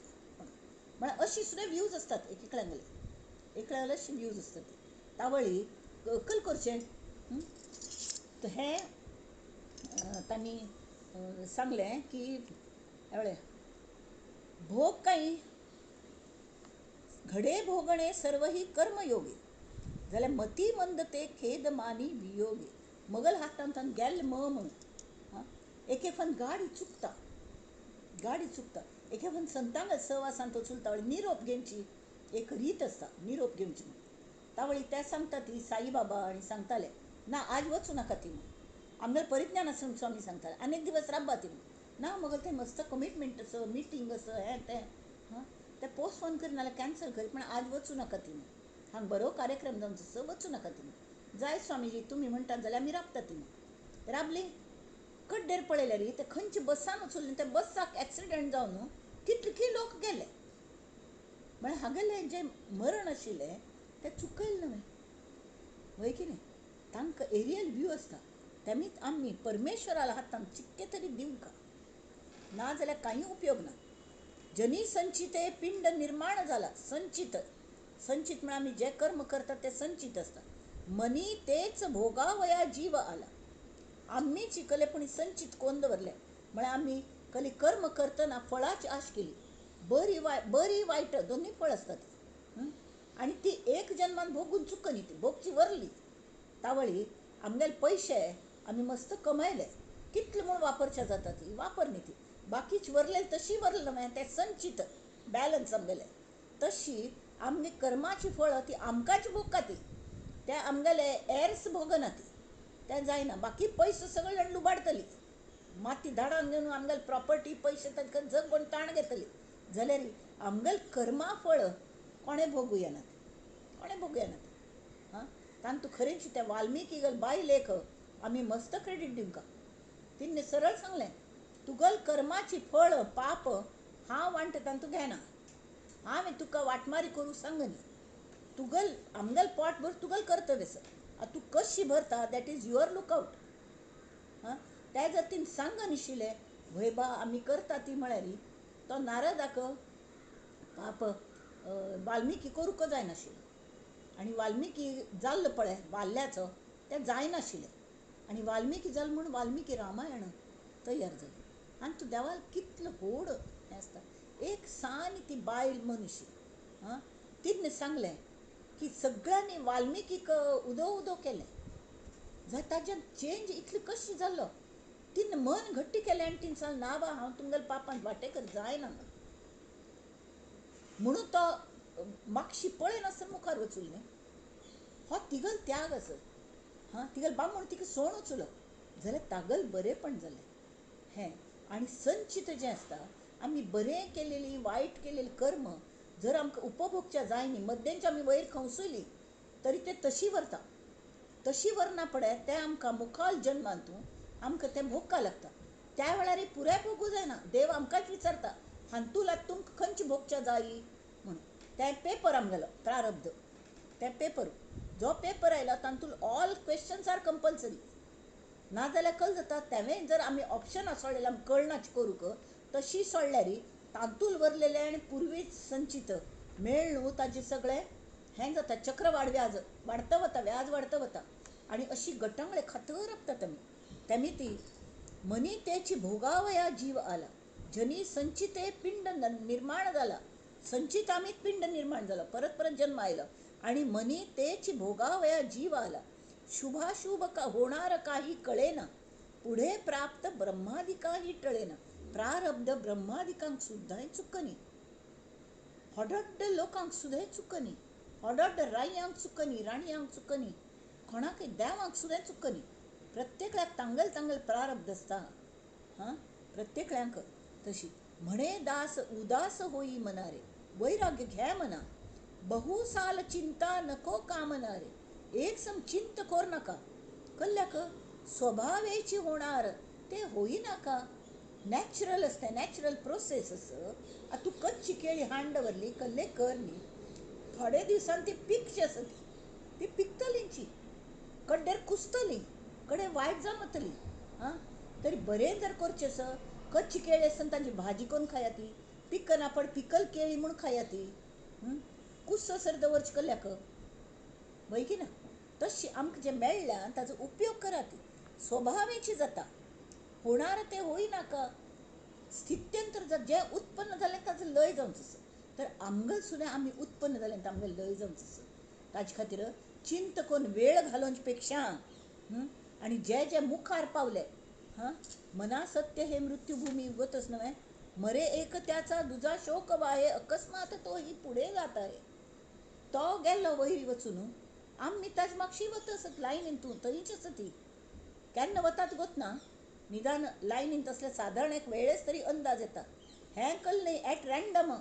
म्हळ्यार अशी सुद्दां व्यूज आसतात एक एकल्यांगेले, एकल्यांगेले अशी व्यूज आसतात. तावळी कल करचें. तर हें तांणी सांगलें की हें भोग काही घडे भोगणे सर्व ही कर्मयोगी, जाल्यार मती मंद ते खेद मानी वियोगी. मगल हातांत गेल म म्हणून. हां एक एक गाडी चुकता, गाडी चुकता. एक एक संतांक सहवासान वचून तावळी निरोप घेवची एक रीत आसता, निरोप घेवची म्हूण. तावळी ते सांगता ती साईबाबा आनी सांगताले ना आज वचूं नाका ती म्हूण, आमगेले परिज्ञान आश्रम स्वामी सांगताले आनी एक दिवस राबा ती म्हूण. ना मगल ते मस्त कमिटमेंट आसा, मिटींग आसा, हें तें. हां ते पोस्टपोन करी नाल्यार कॅन्सल करी, पण आज वचूं नाका ती म्हूण, हांगा बरो कार्यक्रम जावचो आसा, वचूं नाका ती म्हूण. जाय स्वामीजी तुमी म्हणटात जाल्यार आमी राबता ती म्हूण. राबली कड्डेर पळयल्यार ते खंयच्या बसान वचून त्या बसाक एक्सिडंट जावन कितले लोक गेले. म्हळ्यार हागेलें जें मरण आशिल्लें तें चुकयलें न्हय, वय की न्ही. तांकां एरियल व्यू आसता, तेमीच आमी परमेश्वराला हातान चिक्के तरी दिवंका, ना जाल्यार कांय उपयोग ना. जनी संचिते पिंड निर्माण जाला, संचित संचित म्हळ्यार आमी जे कर्म करतात ते संचित आसता. मनी तेच भोगावया जीव आला. आमी चिकले पूण संचित कोण दवरलें म्हळ्यार आमी कली कर्म करतना फळाची आश केली, बरी वायट दोनूय फळ आसतात. आनी ती एक जन्मान भोगून चुकनी, ती भोगची वरली. तावळी आमगेले पयशे आमी मस्त कमयले, कितले म्हूण वापरचे जाता ती वापर न्ही, ती बाकीच वरले तशी वरलं मागीर तें संचित बॅलन्स आमगेलें. तशी आमगे कर्माची फळं ती आमकांच भोगता, ती ते आमगेले एर्स भोगना, ती तें जायना. बाकी पयशे सगळे जाण लुबाडतली, माती धाडावन घेवन आमगेले प्रॉपर्टी पयशे तांकां जग कोण ताण घेतली, जाल्यार आमगेले कर्मा फळ कोणें भोगूं येनात, कोणें भोगूं येनात. हां तांतू खरेंच त्या वाल्मिकी बायलेक आमी मस्त क्रेडीट दिवंका. तिणें सरळ सांगलें तुगल कर्माची फळ पाप हांव वांट तांतू घेना, हांवें तुका वाटमारी करूंक सांगनी, तुगल आमगेल पोट भर तुगल कर्तव्य आसा, आतां तूं कशी भरता that is your lookout. हां ते जर तिणें सांगनाशिल्लें व्हय बा आमी करता ती म्हळ्यार तो नारदाक पाप वाल्मिकी करूंक जायनाशिल्लो. आनी वाल्मिकी जाल्लो पळय बाल्याचो तें जायनाशिल्लें, आनी वाल्मिकी जालो म्हूण वाल्मिकी रामायण तयार जालें. आनी तूं देवाक कितलो व्हड हें आसता, एक सान ती बायल मनीस. हां, तिणें सांगलें की सगळ्यांनी वाल्मिकीक उदो उदो केलें, जाल्यार ताज्यान चेंज इतली कशी जालो. तिणें मन घट्टी केलें आनी तिणें सांगलें, ना बा, हांव तुमगेल्या पापांत वांटेकर जायना म्हणून तो मागशी पळयनासतना मुखार वचूल न्ही. हो तिगल त्याग आसत. हां, तिगल बामण तिका सोण वचलो जाल्यार तागल बरेंपण जालें हें. आनी संचीत जें आसता, आमी बरें केलेली वायट केलेली कर्म जर आमकां उपभोगच्या जाय न्ही, मद्देंच आमी वयर खंवसुली तरी तें तशी व्हरता, तशी व्हरना पडे तें आमकां मुखाल जन्मांतू आमकां तें भोगका लागता. त्या वेळार पुराय भोगू जायना, देव आमकांच विचारता हांतूला तुमकां खंयची भोगच्या जायी म्हणून. तें पेपर आमगेलो प्रारब्ध, तें पेपर जो पेपर आयला तातूंत ऑल क्वेश्चन्स are compulsory. ना जाल्यार कल जाता, तेवें जर आमी ऑप्शनां सोडलें आमकां कळनाच करूंक, तशी सोडल्यार तातूंत वरलेलें आनी पुर्वीच संचीत मेळ्ळू ताजें सगळें हें जाता, चक्रवाड व्याज वाडता वता, व्याज वाडता वता आनी अशी गटांगळे खातर आपतात आमी. तेमी ती मनी तेची भोगावया जीव आला, जनी संचिते पिंड निर्माण जाला, संचित आमी पिंड निर्माण जाला, परत परत जन्म आयलो आनी मनी तेची भोगावया जीव आला, शुभाशुभ का होणार काही कळेना, पुढे प्राप्त ब्रह्मादिकाही टळेना. प्रारब्ध ब्रह्मादिकांक सुद्दां चुकनी, होडड्ड लोकांक सुद्दां चुकनी, होडड्ड रायांक चुकनी, राणयांक चुकनी, कोणाकय देवांक सुद्दां चुकनी. प्रत्येकल्याक तांगेल तांगेल प्रारब्ध आसता. हां, प्रत्येकल्यांक तशी म्हणे दास उदास होई मनारे, वैराग्य घे मना, बहुसाल चिंता नको कामना रे, एक सम चिंत कर नाका, कल्ल्याक स्वभावेची होणार ते होई नाका. नॅचरल आसता, नॅचरल प्रोसेस आस. आतां तूं कच्ची केळी हाण दवरली, कल्ले कर न्ही, थोडे दिवसान ती पिकची आसा, ती पिकतलींची, कड्डेर कुसतली, कडे वायट जावन वतली. आं, तरी बरें जर करचें आसा, कच्ची केळी आसतना तांची भाजी करून खाया, ती पिकना पण पिकल केळी म्हूण खाया ती, कुससर दवरची कल्ल्याक वय की ना. तशी आमकां जें मेळ्ळ्या ताजो उपयोग करात, स्वभावेची जाता, होणार ते होई नाका. स्थित्यंतर जें उत्पन्न जालें ताजो लय जावचो आसा, तर आमगेल सुद्दां आमी उत्पन्न जालें आमगेल लय जावचो आसा. ताजे खातीर चिंत करून वेळ घालोवचे पेक्षा आनी जे जे मुखार पावले, हां, मना सत्य हे मृत्यूभूमी उगतच नव्हे, मरे एक त्याचा दुजा शोक वाहे, अकस्मात तो ही पुढे जात आहे. तो गेल्लो वयर वचून, आमी ताज मागशी वता आसत लायनीन, तूं थंयच आसा ती केन्ना वतात गोत ना, निदान लायनीन तसले सादारण एक वेळेस तरी अंदाज येता. हें कल न्ही एट रँडम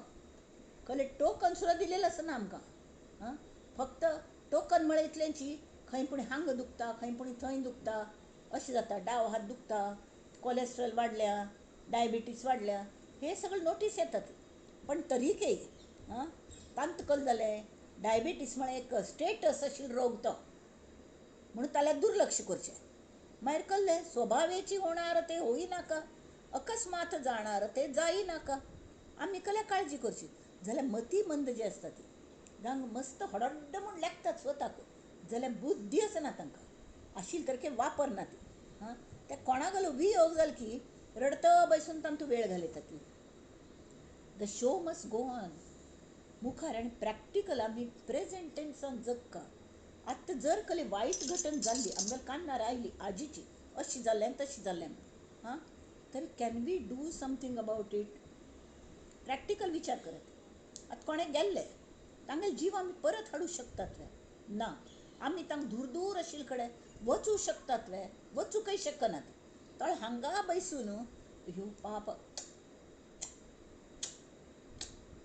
कले टोकन सुद्दां दिलेलें आसना आमकां. आं, फक्त टोकन म्हळ्यार इतलेंची खंय पूण हांगा दुखता, खंय पूण थंय दुखता, अशें जाता, डाव हात दुखता, कोलेस्ट्रॉल वाडल्या, डायबिटीस वाडल्या, हे सगळे नोटीस येतात. पण तरीकय आं तांत कल जालें, डायबिटीस म्हळ्यार एक स्टेटस आशिल्लो रोग तो, म्हणून ताल्या दुर्लक्ष करचें. मागीर कल्लें स्वभावेची होणार ते होई नाका, अकस्मात जाणार ते जाई नाका. आमी कल्या काळजी करची. जाल्यार मती मंद जी आसता ती जांकां मस्त हडड्ड म्हूण लेखतात स्वताक, जाल्यार बुद्धी आसना तांकां, आशिल्ले तरके वापरना ती. हां, ते कोणागेलो वियोग जालो की रडत बसून तांतूं वेळ घालयता ती. The show must go on मुखार आनी प्रॅक्टिकल आमी प्रेजेंट टेन्सान जगका. आतां जर कले वायट घटन जाल्ली आमगेल्या कान्नार आयली आजीची, अशी जाल्लें तशी जाल्लें, हां, तरी can we do something about it? Practical विचार करात. आतां कोणें गेल्ले तांगेले जीव आमी परत हाडूंक शकतात वे? ना. आमी तांकां दूर दूर आशिल्ले कडेन वचूंक शकतात वे? वचूंकय शकनात. तळ हांगा बसून ह्यो पाप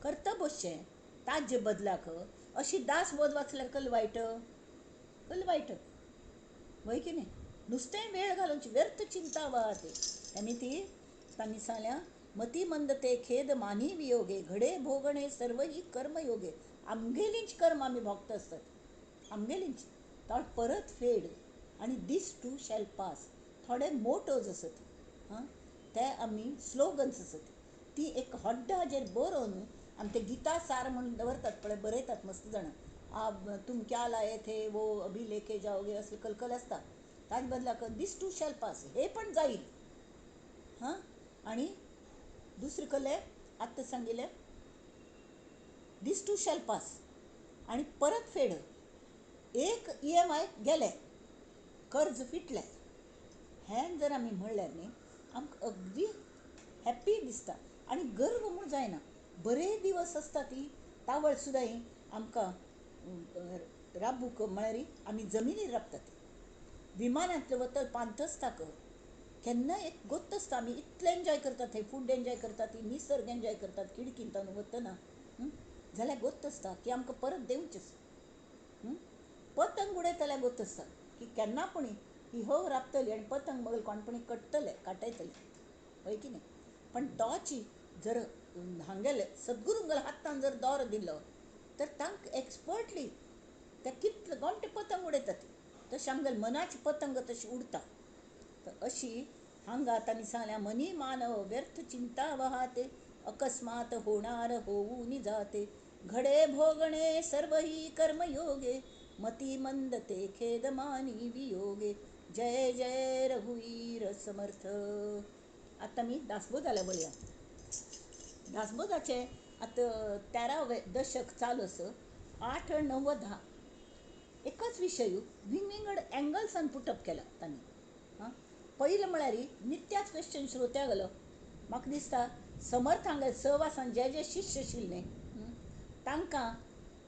करता बसचें ताजे बदलाक अशी दास बोध वाचल्यार कल वायट, कल वायट वय की न्ही? नुस्तें वेळ घालून व्यर्थ चिंता वाहते. आनी ती तांणी सांगल्या मती मंद ते खेद मानी वियोगे, घडे भोगणे सर्व ही कर्मयोगे. आमगेलींच कर्म आमी भोगता आसतात, आमगेलींच तळ परत फेड आनी दीस टू शॅल पास. थोडे मोटोज आसत, हां, ते आमी स्लोगन्स आसत, ती एक हड्डा हाजेर बरोवन आनी ते गीता सार म्हणून दवरतात पळय, बरयतात मस्त जाणां, आप तुम क्या लाये थे वो अभी लेके जाओगे, असले कलकल आसता. ताजे बदलाक दीस टू शॅल पास हे पण जाईल. हां, आनी दुसरें कले आत्तां सांगिल्लें दीस टू शॅल पास आनी परत फेड. एक EMI गेलें, कर्ज फिटलें. हें जर आमी म्हणल्यार न्ही आमकां अगदी हॅप्पी दिसता आनी गर्व म्हूण जायना. बरे दिवस आसता ती तावळ सुद्दां ही आमकां राबूंक म्हळ्यार आमी जमनीर राबतात. विमानांतले वतल पांथस्थाक केन्ना एक गोत्त आसता. आमी इतलें एन्जॉय करतात, थंय फूड एन्जॉय करतात, ती निसर्ग एन्जॉय करतात खिडकींतल्यान वतना जाल्यार गोत्त आसता की आमकां परत देंवचें आसा. पतंग उडयतल्या गोत्त आसता की केन्ना पूण ही हव राबतली आनी पतंग मगल कोणपणी कट्टले काटयतले, हय की न्ही? पण तोची जर हांगेले सद्गुरुंगेले हातान जर दोर दिलो तर तांकां एक्सपर्टली ते कितले गोमटे पतंग उडयतात, तशें आमगेले मनाची पतंग तशी उडता. तर अशी हांगा तांणी सांगल्या, मनी मानव व्यर्थ चिंता वहाते, अकस्मात होणार होऊन जाते, घडे भोगणे सर्व ही कर्मयोगे, मती मंदते खेदमानी वियोगे. जय जय रघुवीर समर्थ. आतां आमी दासबोधाला वळया. दासबोधाचें आतां 13वें दशक चालू आसा. 8, 9, 10 एकच विशय विंगविंगड एंगल्सान पुटअप केला तांणी. आं, पयलें म्हळ्यार नित्याच क्वेश्चन श्रोत्या गेलो. म्हाका दिसता समर्थांगेले सहवासान जे जे शिश्य आशिल्ले तांकां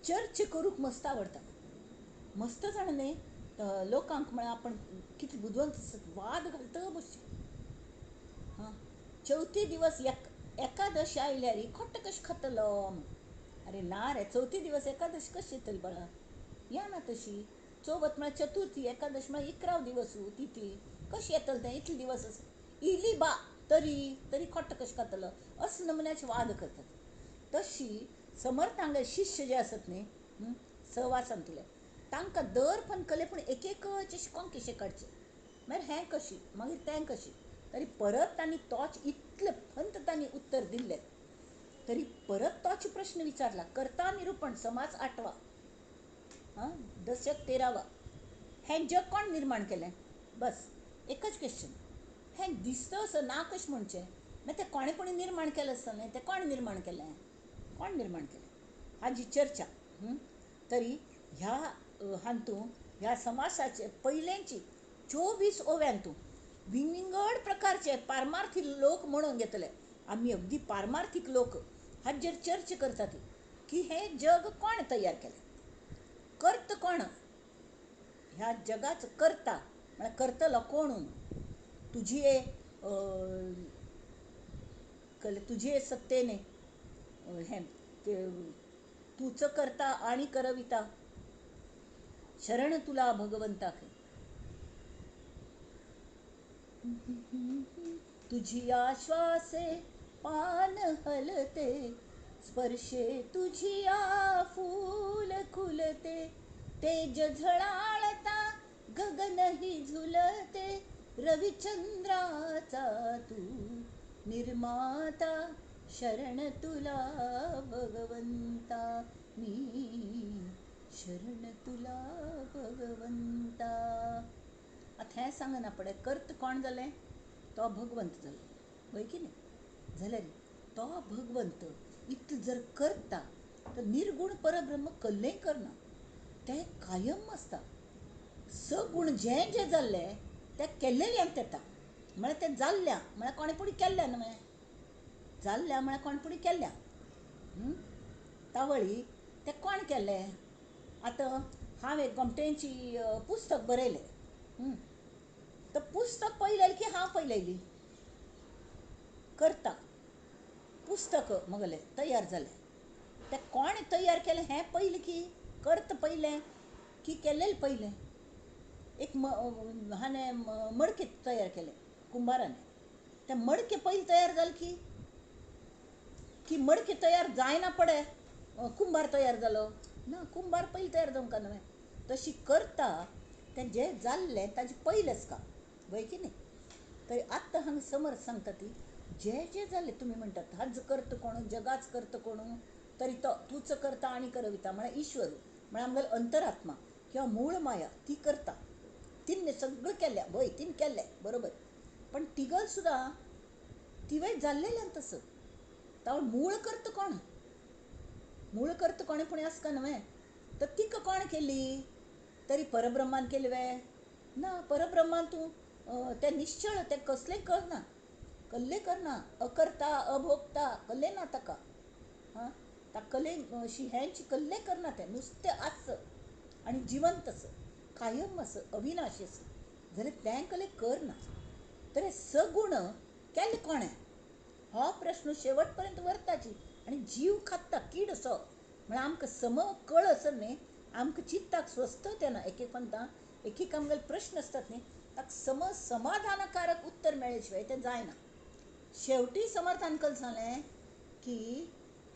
चर्च करूंक मस्त आवडटा. मस्त जाणा न्ही लोकांक म्हळ्यार आपण कितले बुदवंत वाद घालता बसचे. हां, चवथी दिवस एकादशी आयल्यार खोट्ट कशें खातलो? अरे ना रे, चवथी दिवस एकादशी कशी येतली बाळा? या ना तशी. चवथ म्हळ्यार चतुर्थी, एकादशी म्हळ्यार 11 दिवस तिथी कशी येतले तें? इतले दिवस आसा इली बा तरी तरी खोट्ट कशें खातलो? असले नमुन्याचे वाद करतात. तशी समर्थांगेले शिश्य जे आसत न्ही सहवासांतले तांकां दर पण कले पूण एक एकच शिकोंक कशें काडचें, मागीर हें कशी, मागीर तें कशी, तरी परत तांणी तोच इतले फंत तांणी उत्तर दिल्लें तरी परत तोच प्रश्न विचारला. करता निरूपण समाज 8वा, हां, दशक 13वा, हें जग कोण निर्माण केलें? बस एकच क्वेश्चन. हें दिसता असं ना कशें म्हणचें? मागीर तें कोणें कोणी निर्माण केलें आसतलें, तें कोण निर्माण केलें, कोण निर्माण केलें, हाजी चर्चा. तरी ह्या हातूं ह्या समासाचे पयलेंची 24 ओव्यांतूं विंगविंगड प्रकारचे पारमार्थीक लोक म्हणून घेतले. आमी अगदी पारमार्थीक लोक हाजेर चर्चा करतात की हें जग कोण तयार केलें, कर्त कोण, ह्या जगाचो करता म्हळ्यार करतलो कोण? तुझे तुझे सत्तेने हें तूच करता आणि करविता, शरण तुला भगवंता, तुझी आश्वासे पान हलते, स्पर्शे तुझिया फूल खुलते, तेज झळाळता गगनही झुलते, रविचंद्राचा तू निर्माता, शरण तुला भगवंता, मी शरण तुला भगवंता. आतां हें सांगना पडे कर्त कोण जालें? तो भगवंत जालो, हय की न्ही? जाल्यार तो भगवंत इतलें जर करता तर निर्गूण परब्रह्म कल्लें करना, तें कायम आसता. सगूण जें जें जाल्लें तें केल्लेल्यान येता, म्हळ्यार तें जाल्ल्या म्हळ्यार कोणें पुणी केल्ल्या न्हय, जाल्ल्या म्हळ्यार कोणें पुणी केल्ल्या. तावळी तें कोण केल्लें? आतां हांवें एक गोमटेंची पुस्तक बरयलें, तर पुस्तक पयलें की हांव पयलेली करता पुस्तक मगलें तयार जालें, तें कोणें तयार केलें हें पयलें की करता पयलें की केल्लेलें पयलें? एक हाणें मडकें तयार केलें कुंभारान, तें मडकें पयलें तयार जालें की की मडकें तयार जायना पडे कुंभार तयार जालो ना? कुंभार पयलीं तयार जावंक न्हय. तशी करता तें जें जाल्लें ताजें पयलेंच का, वय की न्ही? तरी आत्तां हांगा समर्थ सांगता ती जें जें जालें तुमी म्हणटात हाच करता कोण, जगाच करता कोण, तरी तो तूच करता आनी करविता म्हळ्यार ईश्वर, म्हळ्यार आमगेलो अंतरात्मा किंवा मूळ माया ती करता. तिन्ने सगळें केल्लें, वय तिन केल्लें बरोबर, पण तिगल सुद्दां तिवें जाल्लेल्यान तसं. तावळ मूळ करता कोण? मूळ कर्त कोणें पूण आसका न्हय, तर तिका कोण केली? तरी परब्रह्मान केली वे? ना, परब्रह्मान तूं तें निश्चळ, तें कसलें करना, कल्लें करना, अकर्ता अभोक्ता कल्लें ना ताका. हां, ताका कल्लें अशी हेंच कल्लें करना, तें नुस्तें आस आनी जिवंत आस, कायम आस, अविनाशी आस, जाल्यार तें कल्लें करना. तर हें सगुण केलें कोणें हो प्रश्न शेवट पर्यंत व्हरताची आनी जीव खाता कीड असो. म्हळ्यार आमकां सम कळ आसत न्ही, आमकां चित्ताक स्वस्थ येना. एक एक म्हणटा एक एक आमगेले प्रश्न आसतात न्ही, ताका सम समाधानकारक उत्तर मेळ्ळे शिवाय तें जायना. शेवटी समर्थान कल सांगलें की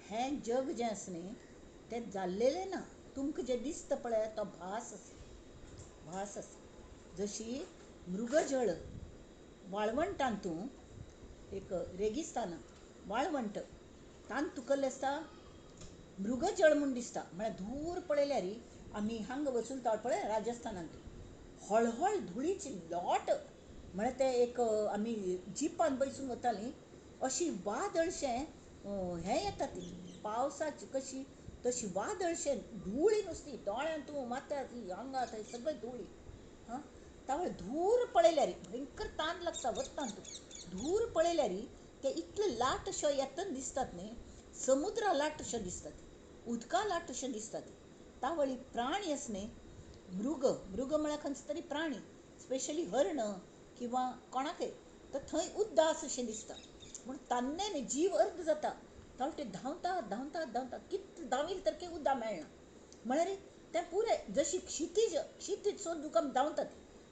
हें जग जें आसा न्ही तें जाल्लेलें ना, तुमकां जें दिसता पळय तो भास आसा, भास आसा. जशी मृगजळ वाळवंटान तूं एक रेगिस्तान वाळवंट तांतू कल्लें आसता मृगजळ म्हूण दिसता. म्हळ्यार धूर पळयल्यार आमी हांगा वचून पळय राजस्थानांत हळहळ धुळीची लोट, म्हळ्यार ते एक आमी जिपान बसून वतालीं अशी वादळशें हें येता, ती पावसाची कशी तशी वादळशें धुळी नुस्ती दोळ्यांत माथ्यार हांगा थंय सगळें धुळी. हां, तावळ धूर पळयल्यार भयंकर तान लागता वतान तूं धूर पळयल्यार ते इतले लाट अशो येतना दिसतात न्ही, समुद्रा लाट अशो दिसतात, उदका लाट अशें दिसतात. तावळी प्राणी आसा न्ही, मृग, मृग म्हळ्यार खंयचो तरी प्राणी, स्पेशली हरण किंवा कोणाकय, तर थंय उद्दास अशें दिसता. पूण तान्ने न्ही जीव अर्द जाता, तावळ ते धांवता धांवता धांवता कितलें धांवील तर की उदक मेळना. म्हळ्यार तें पुरें जशी क्षितीज, क्षितीज सोदूंक आमी धांवतात,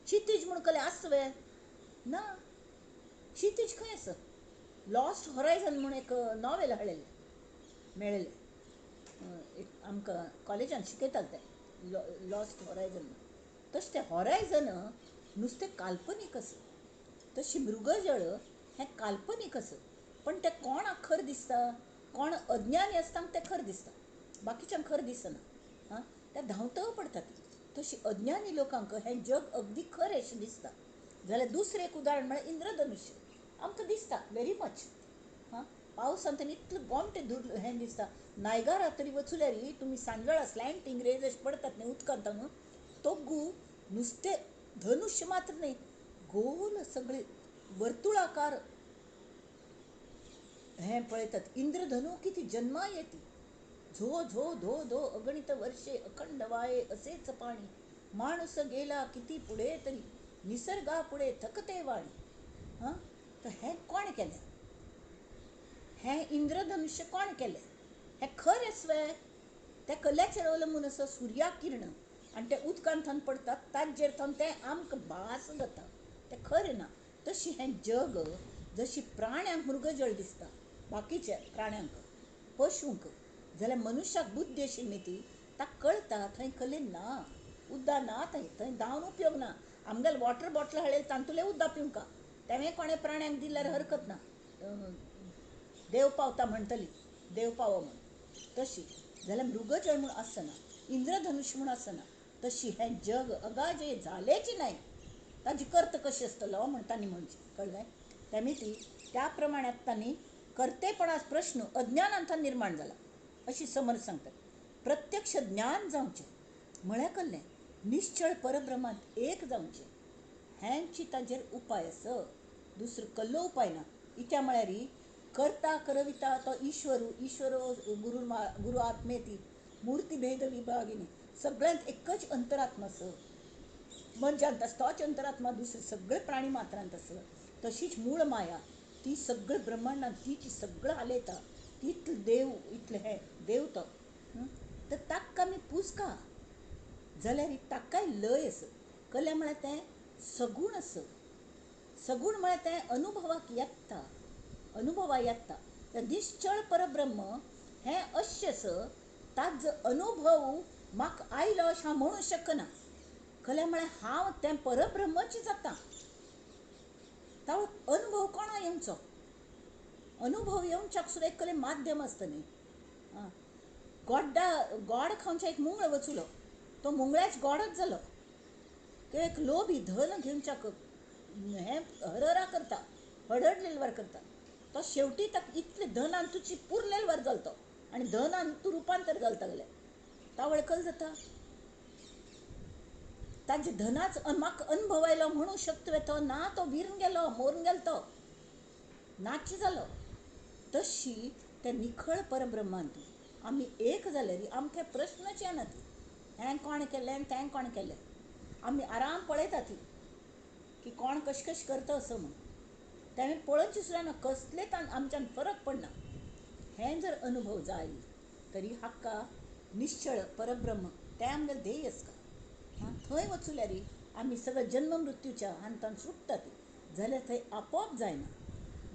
क्षितीज म्हूण कलें आसता वे? ना, क्षितीज खंय आसा? लॉस्ट होरायझन म्हूण एक नॉवेल हाडलेलें मेळ्ळेलें, एक आमकां कॉलेजान शिकयताले तें लॉस्ट होरायझन. तशें तें होरायझन नुस्तें काल्पनीक आसा, तशी मृगजळ हें काल्पनीक आसा. पण तें कोणाक खर दिसता, कोण अज्ञानी आसता तें खर दिसता, बाकीच्यांक खर दिसना. हां, तें धांवत पडटा. तशी अज्ञानी लोकांक हें जग अगदी खरें अशें दिसता. जाल्यार दुसरें एक उदाहरण म्हळ्यार इंद्रधनुष्य आमकां दिसता व्हेरी मच. हां, पावसांत इतलें गोमटें धूर हें दिसता. नायगारा तरी वचल्यार तुमी सांजवेळा स्लँटींग रेज अशें पडटात न्ही उदकांत, तोगू नुस्तें धनुष्य मात्र न्ही, गोल सगळे वर्तुळाकार हें पळयतात. इंद्रधनू किती जन्मा येती, झो झो धो धो अगणित वर्षे अखंड वाये असेच पाणी, माणूस गेला किती पुढे तरी निसर्गा पुढे थकते वाणी. हां, तर हें कोण केलें? हें इंद्रधनुष्य कोण केलें? हें खरें वे? त्या कल्याचेर अवलंबून आसा सुर्या किरण आनी ते उदकांत पडटात ताजेर थंय तें आमकां भास जाता, तें खरें ना. तशी हें जग जशी प्राण्यांक मृगजळ दिसता, बाकीच्या प्राण्यांक पशूंक, जाल्यार मनुष्याक बुद्धी आशिल्ली ती ताका कळटा थंय कले ना, उदक ना, थंय थंय धांवन उपयोग ना. आमगेले वॉटर बॉटल हाडलेले तांतुलें उदक पिवंका, तेंवें कोणें प्राण्यांक दिल्यार हरकत ना, देव पावता म्हणटली, देव पावो म्हूण. तशी जाल्यार मृगजळ म्हूण आसना, इंद्रधनुष्य म्हूण आसना, तशी हें जग अगाजे जालेंच नाही, ताजी कर्त कशी आसतलो म्हण तांणी म्हणचें. कळ्ळें? तेमी ती त्या प्रमाणांत तांणी कर्तेपणा प्रश्न अज्ञानांत निर्माण जाला अशी समर्थ सांगतात. प्रत्यक्ष ज्ञान जावचें म्हळ्यार कल्लें निश्चळ परब्रह्मांत एक जावचें, हेंची ताजेर उपाय आसा, दुसरो कल्लो उपाय ना. इत्या म्हळ्यार करता करविता तो ईश्वरू, ईश्वरो गुरु गुरु आत्मेती मूर्तिभेद विभागिनी, सगळ्यांत एकच अंतरात्मा आसा, मनशांत आसा तोच अंतरात्मा, दुसरे सगळे प्राणी मात्रांत आसा. तशीच मूळ माया ती सगळें ब्रह्मांडांत तीच सगळें हालयता, तितलें देव इतलें हें देव तो. तर ताका आमी पुजका जाल्यार ताकाय लय आसा. कल्या म्हळ्यार तें सगूण आसा, सगूण म्हळ्यार तें अनुभवाक येता, अनुभवा येता. तर निश्चळ परब्रह्म हें अशें आसा, ताजो अनुभव म्हाका आयलो अशें हांव म्हणूंक शकना. कल्या म्हळ्यार हांव तें परब्रह्मच जाता. तो अनुभव कोणा येवचो? अनुभव येवच्याक सुद्दां एक कले माध्यम आसता न्ही. आं, गोड्डा गोड खावच्या एक मुंगळ वचुलो, तो मुंगळ्याच गोडच जालो. तो एक लोभी धन घेवच्याक हें हरहरा करता, हडहडलेलवार करता, तो शेवटी ताका इतलें धनान तुजी पुरलेलवार जालो तो. आनी धनान तूं रुपांतर घालता जाल्यार तावळकल जाता. ताजे धनाच म्हाका अनुभव आयलो म्हणू शक्त वेतो ना, तो विरून गेलो, मोरून गेलो, तो नाच जालो. तशी त्या निखळ परब्रह्मांत आमी एक जाल्यार आमकां प्रश्नच येना ती हें कोण केलें आनी तें कोण केलें. आमी आराम पळयता ती की कोण कशें कशें करता असो म्हूण, तें पळोवचें सुद्दां ना, कसलेच आमच्यान फरक पडना. हें जर अनुभव जाय तरी हाका निश्चळ परब्रह्म तें आमगेलें ध्येय आसता. थंय वचल्यार आमी सगळे जन्म मृत्यूच्या हांतान सुट्टा ती जाल्यार थंय आपोआप जायना.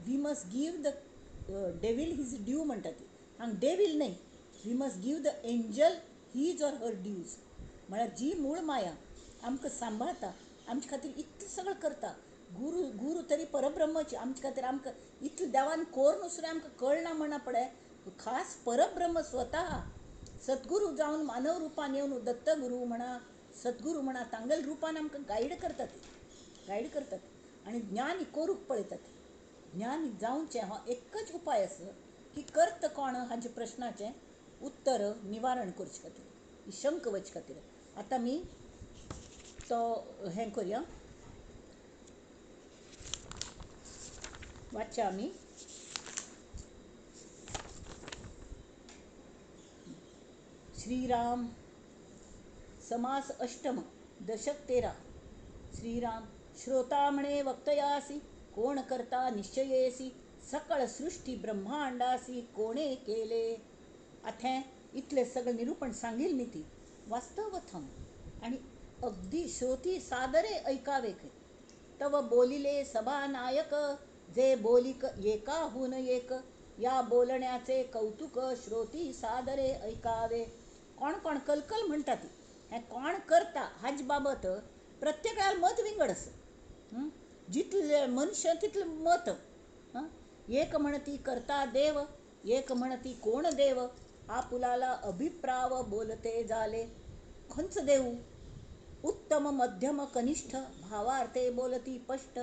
We must give the devil his due म्हणटा ती. हांगा डेवील न्हय, we must give the angel his or her dues. म्हळ्यार जी मूळ माया आमकां सांबाळता, आमचे खातीर इतलें सगळें करता, गुरू गुरू तरी परब्रह्माची आमचे खातीर आमकां इतलें देवान कोरून सुद्दां आमकां कळना म्हणा पळय, खास परब्रह्म स्वता सद्गुरू जावन मानव रुपान येवन दत्तगुरू म्हणा सद्गुरू म्हणा तांगेल रुपान आमकां गायड करतात, गायड करतात आनी ज्ञान करूंक पळयतात. ज्ञान जावचें हो एकच उपाय आसा की कर्त कोण हाजे प्रश्नाचें उत्तर निवारण करचे खातीर, शंक वचचे खातीर. आतां आमी तो हें करुया, वाचया आमी. श्रीराम समास अष्टम दशक 13. श्रीराम श्रोता म्हणे वक्तयासी कोण करता निश्चयेसी सकळ सृष्टी ब्रह्मांडासी कोणे केले. आतां इतलें सगळें निरूपण सांगील न्ही ती वास्तव थंग आनी अगदी श्रोती सादरे ऐकावे खंय. तव बोलिले सभानायक जे बोलिक एकाहून एक या बोलण्याचे कौतुक श्रोती सादरे ऐकावे. कोण कोण कलकल म्हणटा ती हें कोण करता हाजे बाबत प्रत्येकाक मत विंगड आसा. जितले मनशां तितलें मत. एक म्हणती करता देव, एक म्हणती कोण देव, आपुलाला अभिप्राव बोलते जाले. खंयचो देव? उत्तम मध्यम कनिष्ठ भावार्थे बोलती स्पष्ट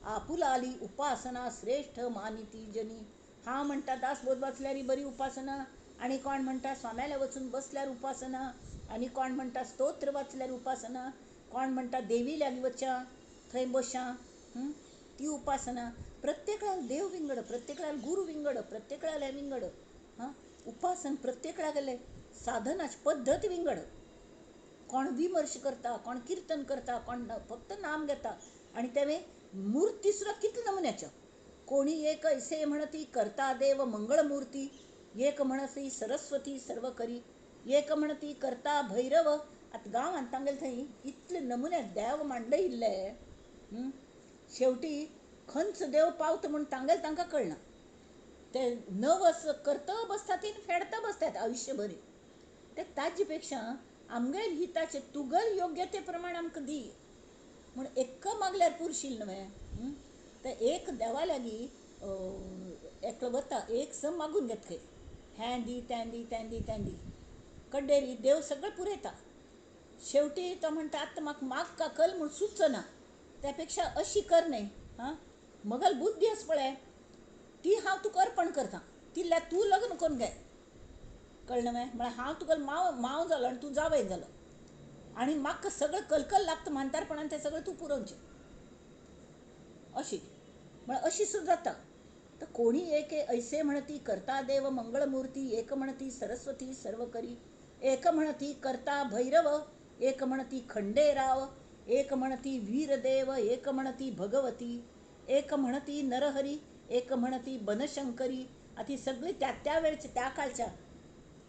आपुलाली उपासना श्रेष्ठ मानिती जनी. हांव म्हणटा दासबोध वाचल्यार बरी उपासना, आनी कोण म्हणटा स्वाम्याले वचून बसल्यार उपासना, आनी कोण म्हणटा स्तोत्र वाचल्यार उपासना, कोण म्हणटा देवी लागीं वच्या थंय बशां ती उपासना. प्रत्येकाक देव विंगड, प्रत्येकाक गुरू विंगड, प्रत्येकाक हें विंगड. हां, उपासन प्रत्येकाक गेलें साधनाची पद्दत विंगड. कोण विमर्श करता, कोण किर्तन करता, कोण फक्त नाम घेता, आनी तेवें मूर्ती सुद्दां कितले नमुन्याच्यो. कोणी एक ऐसे म्हणती करता देव मंगळमूर्ती, एक म्हणती सरस्वती सर्व करी, एक म्हणती करता भैरव. आतां गांवांत तांगेले थंय इतले नमुने देव मांडले इल्ले, शेवटी खंयचो देव पावता म्हूण तांगेले तांकां कळना. ते नवस करता बसतात आनी फेडता बसतात आयुश्यभर. ते ताजे पेक्षा आमगेल हिताचे तुगल योग्य ते प्रमाण आमकां दी म्हूण एक मागल्यार पुरशील न्हय. ते एक देवा लागीं एकलो वता, एक सम मागून घेता खंय, हें दी तें दी तें दी तें दी, कड्डेरी देव सगळें पुरयता. शेवटी तो म्हणटा आतां म्हाका मागका कल म्हूण सुचना, त्या पेक्षा अशी कर न्हय, हां मगल बुद्धी आसा पळय ती हांव तुका अर्पण करता, तितल्या तूं लग्न करून घे. कळ्ळें न्हय? म्हळ्यार हांव तुका माव माव जालो आनी तूं जावय जालो आनी म्हाका सगळें कलकल लागता म्हातारपणान तें सगळें तूं पुरोवचें अशी म्हळ्यार अशी सुद्दां जाता. तर कोणी एक ऐसे म्हणती करता देव मंगळमूर्ती, एक म्हणती सरस्वती सर्व करी, एक म्हणती करता भैरव, एक म्हणती खंडेराव, एक म्हणती वीरदेव, एक म्हणती भगवती, एक म्हणती नरहरी, एक म्हणती बनशंकरी. आतां सगळीं त्या त्या वेळच्या त्या काळच्या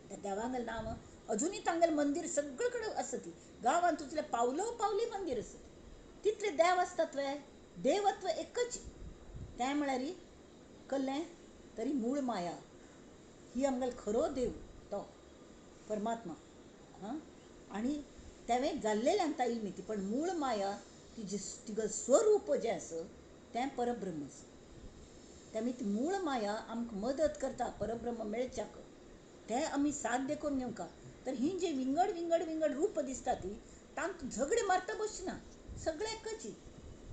त्या देवांगेलें नांव अजुनूय तांगेलें मंदीर सगळे कडेन आसा. ती गांवांत तुजलें पावलो पावली मंदीर आसा, तितले देव आसतात वे, देवत्व एकच. तें म्हळ्यार कल्लें तरी मूळ माया ही आमगेलो खरो देव तो परमात्मा. हां, आनी तेवें जाल्लेल्यान ताईल न्ही ती, पण मूळ माया तिजें तिगेलें स्वरूप जें आसा तें परब्रह्म आसा. तेमी ती मूळ माया आमकां मदत करता परब्रह्म मेळच्याक, तें आमी साध्य करून घेवंका. तर ही जी विंगड विंगड विंगड रूप दिसता ती तांकां झगडे मारता बसना, सगळें एकच.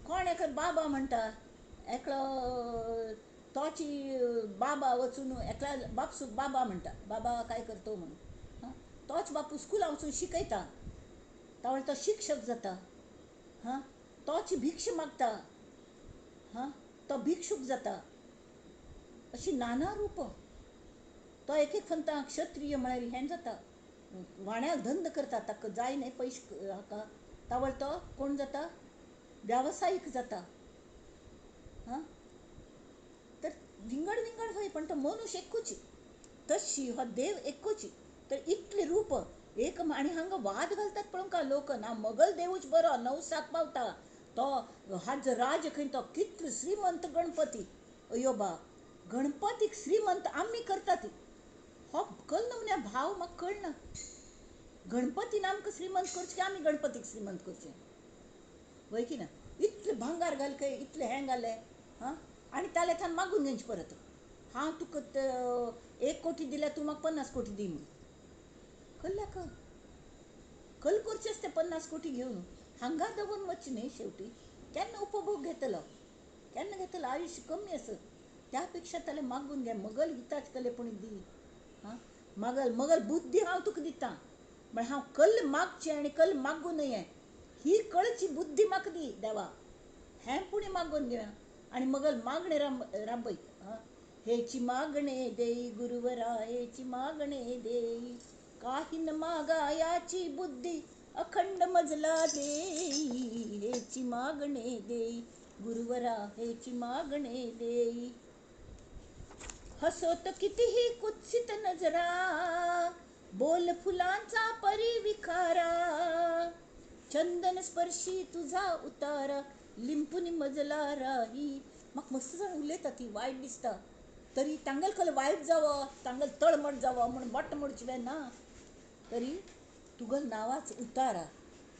कोण एकलो बाबा म्हणटा, एकलो तोची बाबा वचून एकल्या बापसूक बाबा म्हणटा, बाबा काय करतो म्हणून. हां, तोच बापू स्कुलां वचून शिकयता, तावळ तो शिक्षक जाता. हां, तोच भिक्ष मागता, हां, तो भिक्षूक जाता. अशी नाना रूप. तो एक एक फंता क्षत्रिय म्हळ्यार हें जाता, वाण्याक धंद करता, ताका जाय न्ही पयशे हाका, तावळ तो कोण जाता, व्यावसायीक जाता. हां, तर विंगड विंगड हय, पण तो मनुष्य एकूच, तशी हो देव एकूच. तर इतले रूप एक. आनी हांगा वाद घालतात पळोवंक लोक, ना मगल देवूच बरो नवसाक पावता, तो हाजो राज खंय तो कितलो श्रीमंत गणपती. अयो बा, गणपतीक श्रीमंत आमी करता ती, हो कल नमुन्या भाव म्हाका कळना. गणपतीन आमकां श्रीमंत करचें की आमी गणपतीक श्रीमंत करचें, वय की ना? इतलें भांगार घाल खंय, इतलें हें घालें. हां, आनी ताले थान मागून घेवचें परत, हांव तुका 1 कोटी दिल्यार तूं म्हाका 50 कोटी दी म्हूण. कल्ल्याक कल करचेच ते 50 कोटी घेवन हांगा दवरून वचचें न्ही. शेवटी केन्ना उपभोग घेतलो, केन्ना घेतलो, आयुश्य कमी आसा, त्या पेक्षा ताले मागून घे, मगल हिताच कले पुणी दी. हां, मगल मगल बुद्धी हांव तुका दिता, म्हळ्यार हांव कल मागचें आनी कल मागूं न्हय ही कळची बुद्धी म्हाका दी देवा, हें पुणी मागून घेवया. आनी मगल मागणें राबय. हां, हेची मागणे देई गुरुवरा, हेची मागणे देई, काही न मागा याची बुद्धी अखंड मजला देई, हेची मागणे देई गुरुवरा, हेची मागणे देई. हसोत कितीही कुत्सित नजरा, बोल फुलांचा परिविखारा, चंदन स्पर्शी तुझा उतारा, लिंपून मजला राही. म्हाका मस्त जाण उलयता ती वायट दिसता, तरी तांगेल कल वायट जावो, तांगेल तळमट जावो म्हूण बोट मोडचें ना, तरी तुगल नांवाच उतारा,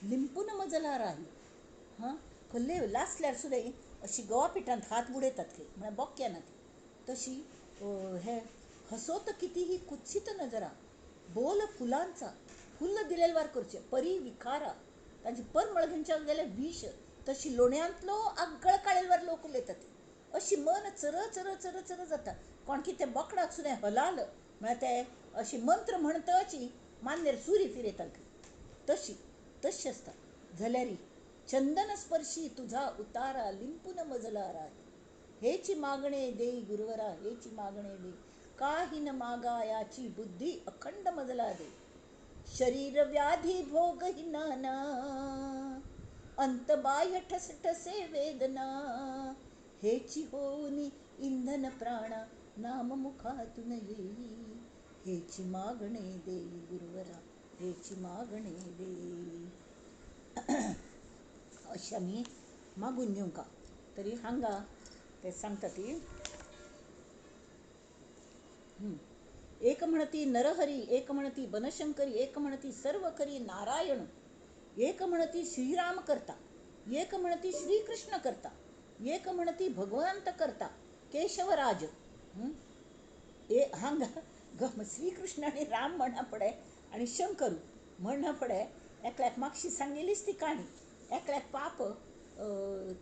लिंपून मजला राही. हां, कसले लासल्यार सुद्दां अशी गोवा पिठांत हात बुडयतात खंय, म्हळ्यार बोक्या ना ती तशी. हे हसोत कितीही कुत्सित नजरा, बोल फुलांचा, फुल्ल दिलेलवार करचे, परी विखारा, तांची परमळ घेवच्या गेल्यार विष, तशी लोण्यांतलो आगळ काळेलवार लोक उलयतात. अशी मन चर चर चर चर जाता. कोण की ते बोकडाक सुद्दां हलाल म्हळ्यार ते अशी मंत्र म्हणटची मान्नेर सुरी फिरयतात तशी तशी आसता. जाल्यार चंदन स्पर्शी तुझा उतारा, लिंपून मजला राही, हेची मागणे देई गुरुवरा, हेची मागणे देई, काही न मागा याची बुद्धी अखंड मजला दे. शरीर व्याधी भोग ही नाना, अंत बाह्य ठस ठसे वेदना, हेची होऊनी इंधन प्राणा, नाम मुखातून येई, हेची मागणे देई गुरुवरा, हेची मागणे देई. अशें आमी मागून घेवंका. तरी हांगा ते सांगता ती, एक म्हणती नरहरी, एक म्हणती बनशंकरी, एक म्हणती सर्व करी नारायण, एक म्हणती श्रीराम करता, एक म्हणती श्रीकृष्ण करता, एक म्हणती भगवंत करता केशवराज. ए हांगा श्रीकृष्ण आनी राम म्हणा पडे आनी शंकर म्हणा पडे. एकल्याक मागशी सांगेलीच ती काणी. एकल्याक पाप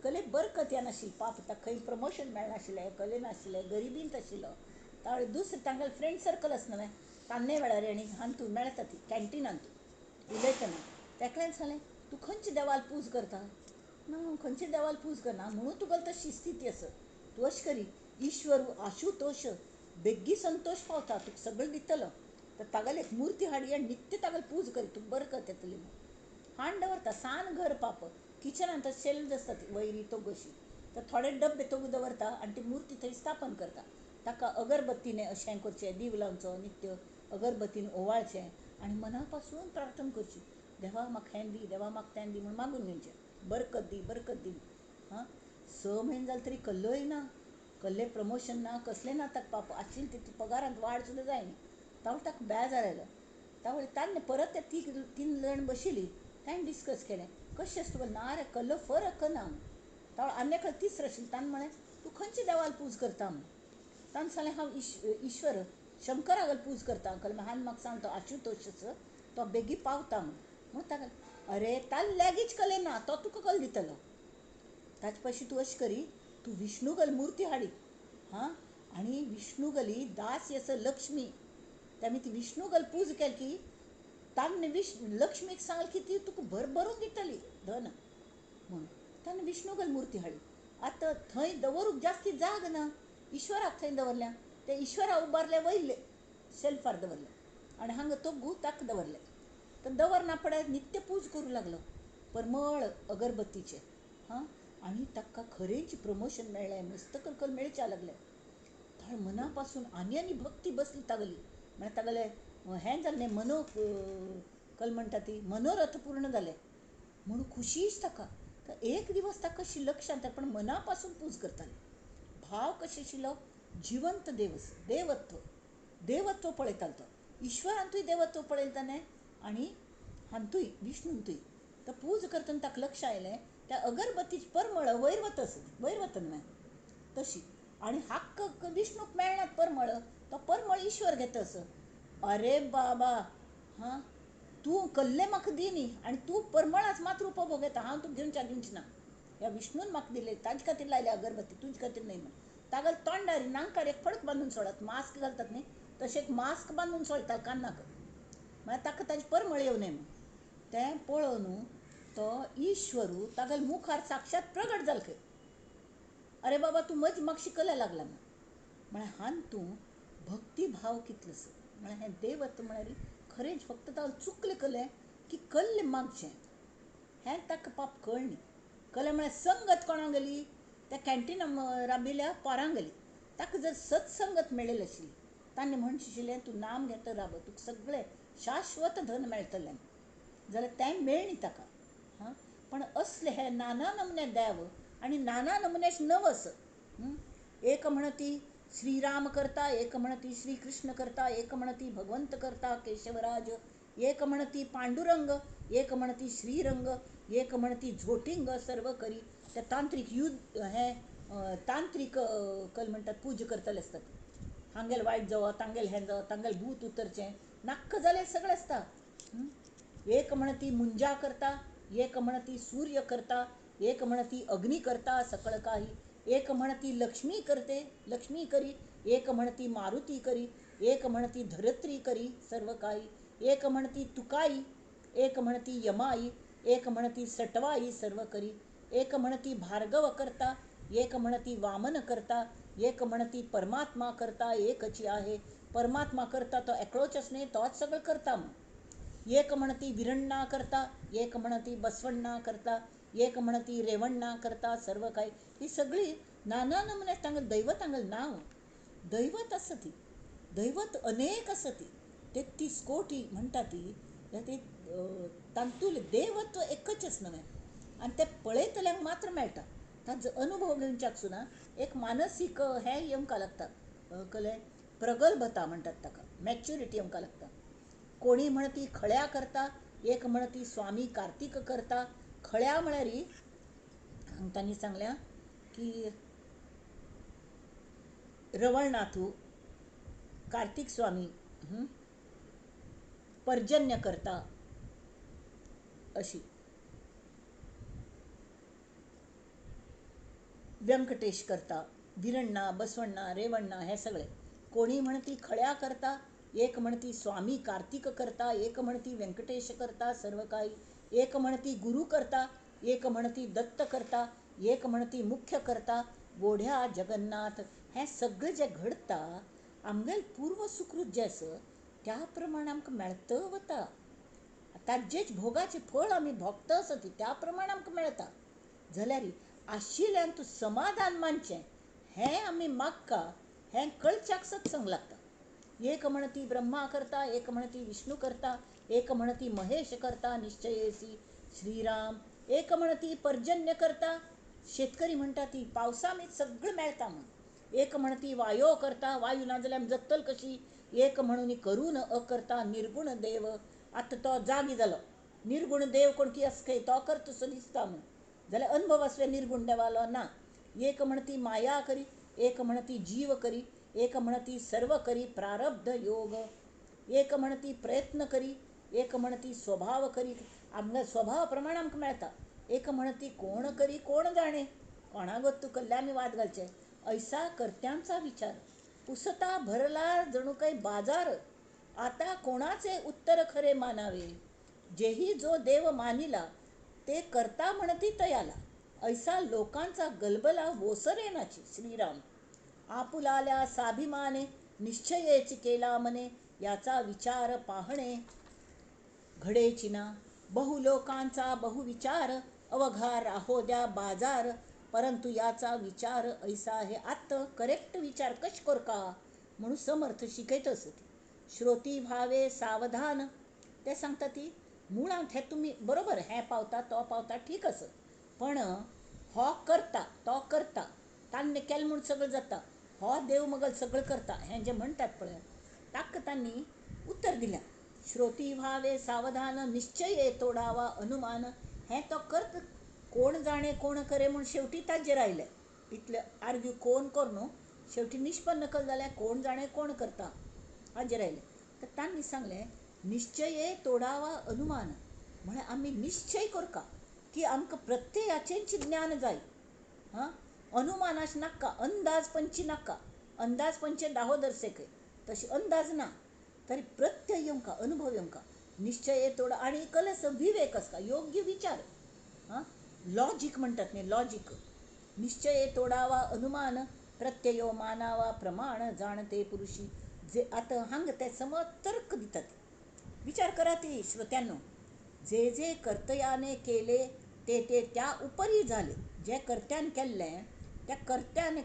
कले बरकत येनाशिल्ली, पाप ताका खंय प्रमोशन मेळनाशिल्लें, कले नाशिल्लें, गरिबींत आशिल्लो. तावळ दुसरें तांगेलें फ्रेंड सर्कल आसना न्हय, तान्ने वेळार आनी हातूंत मेळटा ती कॅन्टिनांत उलयतना तेकल्यान सांगलें, तूं खंयच्या देवाल पूज करता? ना हांव खंयच्या देवाल पूज करना म्हणून तुका तशी स्थिती आसा. तूं अशें करी, ईश्वर आशुतोश बेग्गी संतोश पावता, तुका सगळें दितलो. तर तागेली एक मुर्ती हाडी आनी नित्य तागेली पूज करी, तुका बरकत येतली म्हूण. हाण दवरता सान घर पाप, किचनांत शेल्फ आसतात वयरी तोगशी, तर थोडे डब्बे तोगू दवरता आनी ती मुर्ती थंय स्थापन करता. ताका अगरबत्तीने अशें करचें, दीव लावचो नित्य, अगरबत्तीन ओवाळचें आनी मना पासून प्रार्थना करची, देवा म्हाका हें दी, देवा म्हाका तें दी म्हूण मागून घेवचें, बरकत दी, बरकत दी. हां, 6 म्हयने जाले तरी कल्लोय ना, कसलें प्रमोशन ना, कसलें ना. ताका पाप आशिल्ली तितली पगारांत वाड सुद्दां जायना. तावळ ताका बेजार आयलो. तावळ ताणें परत ते 3 जाण बशिल्ली, ताणें डिस्कस केलें, कशें आसा तुका? ना रे, कल्लो फरक ना. तावळ आनी एकलो तिसरो आशिल्लो, ताणें म्हळें, तूं खंयच्या देवाल पूज करता म्हूण? ताणें सांगलें, हांव ईश्वर शंकरागल पूज करता. कल हांवें म्हाका सांगतो आशुतोश तो बेगी पावता म्हूण. म्हूण ताका अरे ताल लागींच कले ना, तो तुका कल दितलो. ताचे पयशे तूं अशें करी, तूं विष्णुगल मुर्ती हाडी हां आनी विष्णुगली दास आसा लक्ष्मी, ते ती विष्णुगल पूज केली की तांणी लक्ष्मीक सांगलें की ती तुका भरभरून दितली धन म्हणून. ताणें विष्णुगल मुर्ती हाडली. आतां थंय दवरूंक जास्ती जाग ना, ईश्वराक थंय दवरल्या, ते ईश्वरा उबारले वयले शेल्फार दवरले आनी हांगा तो गू ताका दवरले. तर दवरना पडे नित्य पूज करूं लागलो परमळ अगरबत्तीचे. हां आनी ताका खरेंच प्रमोशन मेळ्ळें, मस्त करून मेळच्या लागलें. थंय मना पासून आनी आनी भक्ती बसली तागली. म्हळ्यार तागले हें जालें मनो कल म्हणटा ती मनोरथ पूर्ण जालें म्हणून खुशीच ताका. तर एक दिवस ताका अशी लक्षांत, पण मना पासून पूज करताले. भाव कशें आशिल्लो, जिवंत देव, देवत्व, देवत्व पळयतालो तो. ईश्वरांतूय देवत्व पळयलें ताणें आनी हांतूय विष्णुंतूय. तर पूज करतना ताका लक्ष आयलें त्या अगरबत्तीची परमळ वयर वता, वयर वता न्हय तशी, आनी हक्क विष्णूक मेळनात परमळ, तो परमळ ईश्वर घेता असो. अरे बाबा, हां तूं कल्ले म्हाका दी न्ही आनी तूं परमळाच मात्र उपभोग घेता, हांव तुका घेवच्या दिवची ना. ह्या विष्णून म्हाका दिले, ताजे खातीर लायले अगरबत्ती, तुजे खातीर न्हय म्हण. तागेले तोंडार नांकार एक फडक बांदून सोडात, मास्क घालतात न्ही तशें एक मास्क बांदून सोडटा कानाक, म्हळ्यार ताका ताजे परमळ येवं नये म्हण. तें पळोवन तो ईश्वरू तागेले मुखार साक्षात प्रगट जालो खंय. अरे बाबा तूं म्हज म्हाका शिकयला लागला म्हण. म्हळ्यार हान तूं भक्तिभाव कितलोसो, म्हळ्यार हें देवत्व म्हळ्यार खरेंच फक्त ताका चुकलें कलें की कल्लें मागचें हें ताका पाप कळ्ळें. कलें म्हळ्यार संगत कोणाक गेली, त्या कॅन्टिना राबिल्ल्या पोरांक गेली. ताका जर सत्संगत मेळिल्ली आशिल्ली, तांणी म्हणचें आशिल्लें तूं नाम घेता राब, तुका सगळें शाश्वत धन मेळटलें, जाल्यार तें मेळ्ळें ताका. हां पण असले हे नाना नमुने देव आनी नाना नमुन्याचे नवस. एक म्हणती श्रीराम करता, एक म्हणती श्रीकृष्ण करता, एक म्हणती भगवंत करता केशवराज, एक म्हणती पांडुरंग, एक म्हणती श्रीरंग, एक म्हणती झोटिंग सर्व करी. त्या तांत्रीक युद्ध हें तांत्रीक कल म्हणटात पूजा करतले आसतात, हांगेल वायट जावप, तांगेल हें जावप, तांगेल भूत उतरचें, नाक्क जालें सगळें आसता. एक म्हणती मुंजा करता, एक म्हणती सूर्य करता, एक म्हणती अग्नी करता सकळ काही, एक म्हणती लक्ष्मी करते लक्ष्मी करी, एक म्हणती मारुती करी, एक म्हणती धरत्री करी सर्व काही, एक म्हणती तुकाई, एक म्हणती यमाई, एक म्हणती सटवाई सर्व करी, एक म्हणती भार्गव करता, एक म्हणती वामन करता, एक म्हणती परमात्मा करता एकची आहे. परमात्मा करता तो एकलोच न्ही, तोच सगळें करता म्हूण. एक म्हणती विरण्णा करता, एक म्हणती बसवण्णा करता, एक म्हणती रेवण्णा करता सर्व काही. ही सगळी नाना नमुने तांगेलें दैवत, तांगेलें नांव दैवत आसा ती, दैवत अनेक आसा ती, 33 कोटी म्हणटा ती, ते तातूंतलें देवत्व एकच न्हय आनी तें पळयतल्यांक मात्र मेळटा. ताजो अनुभव घेवच्याक सुद्दां एक मानसीक हें येवंक लागता, कलें प्रगल्भता म्हणटात ताका, मॅच्युरिटी येवंक लागता. कोणी म्हणती खळ्या करता, एक म्हणती स्वामी कार्तीक करता. खळ्या म्हळ्यार तांणी सांगल्या की रवळनाथू, कार्तीक स्वामी, पर्जन्य करता अशी, व्यंकटेश करता, विरण्णा, बसवण्णा, रेवण्णा हे सगळे. कोणी म्हणती खळ्या करता, एक म्हणती स्वामी कार्तीक करता, एक म्हणती व्यंकटेश करता सर्व काही, एक म्हणती गुरु करता, एक म्हणती दत्त करता, एक म्हणती मुख्य करता बोढ्या जगन्नाथ. हें सगळें जें घडटा आमगेलें पूर्व सुकृत जें आसा त्या प्रमाण आमकां मेळत वता. ताजेच भोगाचें फळ आमी भोगता आसा ती त्या प्रमाण आमकां मेळटा. जाल्यार आशिल्ल्यान तूं समाधान मानचें हें आमी मागका, हें कळच्याक सत्संग लागता. एक म्हणती ब्रह्मा करता, एक म्हणती विष्णू करता, एक म्हणती महेश करता निश्चयेसी श्रीराम, एक म्हणती पर्जन्य करता. शेतकरी म्हणटा ती पावसा आमी सगळें मेळटा म्हूण. एक म्हणती वायो करता, वायू ना जाल्यार आमी जगतले कशी. एक म्हणून करून अकर्ता निर्गुण देव. आतां तो जागी जालो, निर्गुण देव कोण की आसा खंय, तो करता सो दिसता म्हूण. जाल्यार अनुभव आसले निर्गुण देवालो ना. एक म्हणती माया करी, एक म्हणती जीव करी, एक म्हणती सर्व करी प्रारब्ध योग, एक म्हणती प्रयत्न करी, एक म्हणती स्वभाव करी. आमगे स्वभाव प्रमाण आमकां मेळटा. एक म्हणती कोण करी कोण जाणे, कोणाक तूं कल्ले आमी वाद घालचे. ऐसा कर्त्यांचा विचार. पुसता भरला जणू काही बाजार, आता कोणाचे उत्तर खरे मानावे. जेही जो देव मानिला ते करता म्हणती तयाला, ऐसा लोकांचा गलबला वोसरेनाची. श्रीराम. आपुलाल्या साभिमाने निश्चयेची केला मने, याचा विचार पाहणे घडेची ना. बहुलोकांचा बहुविचार अवघा राहो द्या बाजार, परंतु याचा विचार ऐसा हे आत्त करेक्ट विचार कश कर का म्हणून समर्थ शिकयत असत. श्रोती व्हावे सावधान. ते सांगता ती मुळांत हे तुमी बरोबर हें पावता तो पावता ठीक आसा, पण हो करता तो करता तान्ने केलें म्हूण सगळें जाता, हो देव मगल सगळें करता हें जें म्हणटात पळय ताका तांणी उत्तर दिलें. श्रोती व्हावे सावधान निश्चये तोडावा अनुमान. हें तो करत कोण जाणे कोण करे म्हूण शेवटी ताजेर आयलें. इतलें आर्ग्यू कोण कर न्हू शेवटी निष्पन्न कल जाल्यार कोण जाणे कोण करता हाजेर आयलें. तर तांणी सांगलें निश्चये तोडावा अनुमान म्हळ्यार आमी निश्चय करका की आमकां प्रत्ययाचेंच ज्ञान जाय. हां, अनुमानाच नाका, अंदाज पंची नाका. अंदाज पंचे दाहो दर्शे तशी अंदाज ना, तरी प्रत्यय येवंका, अनुभव येवंका. निश्चये तोडा आनी कलस विवेक आसता, योग्य विचार. हां, लॉजीक म्हणटात न्ही, लॉजीक. निश्चये तोडावा अनुमान प्रत्ययो मानावा प्रमाण जाणते पुरुषी. जे आतां हांगा ते समज तर्क दितात. विचार करा ती श्रोत्यांनो, जे जे कर्तयाने केले ते ते त्या उपरी झाले. जे कर्त्यान केल्लें त्या कर्त्यान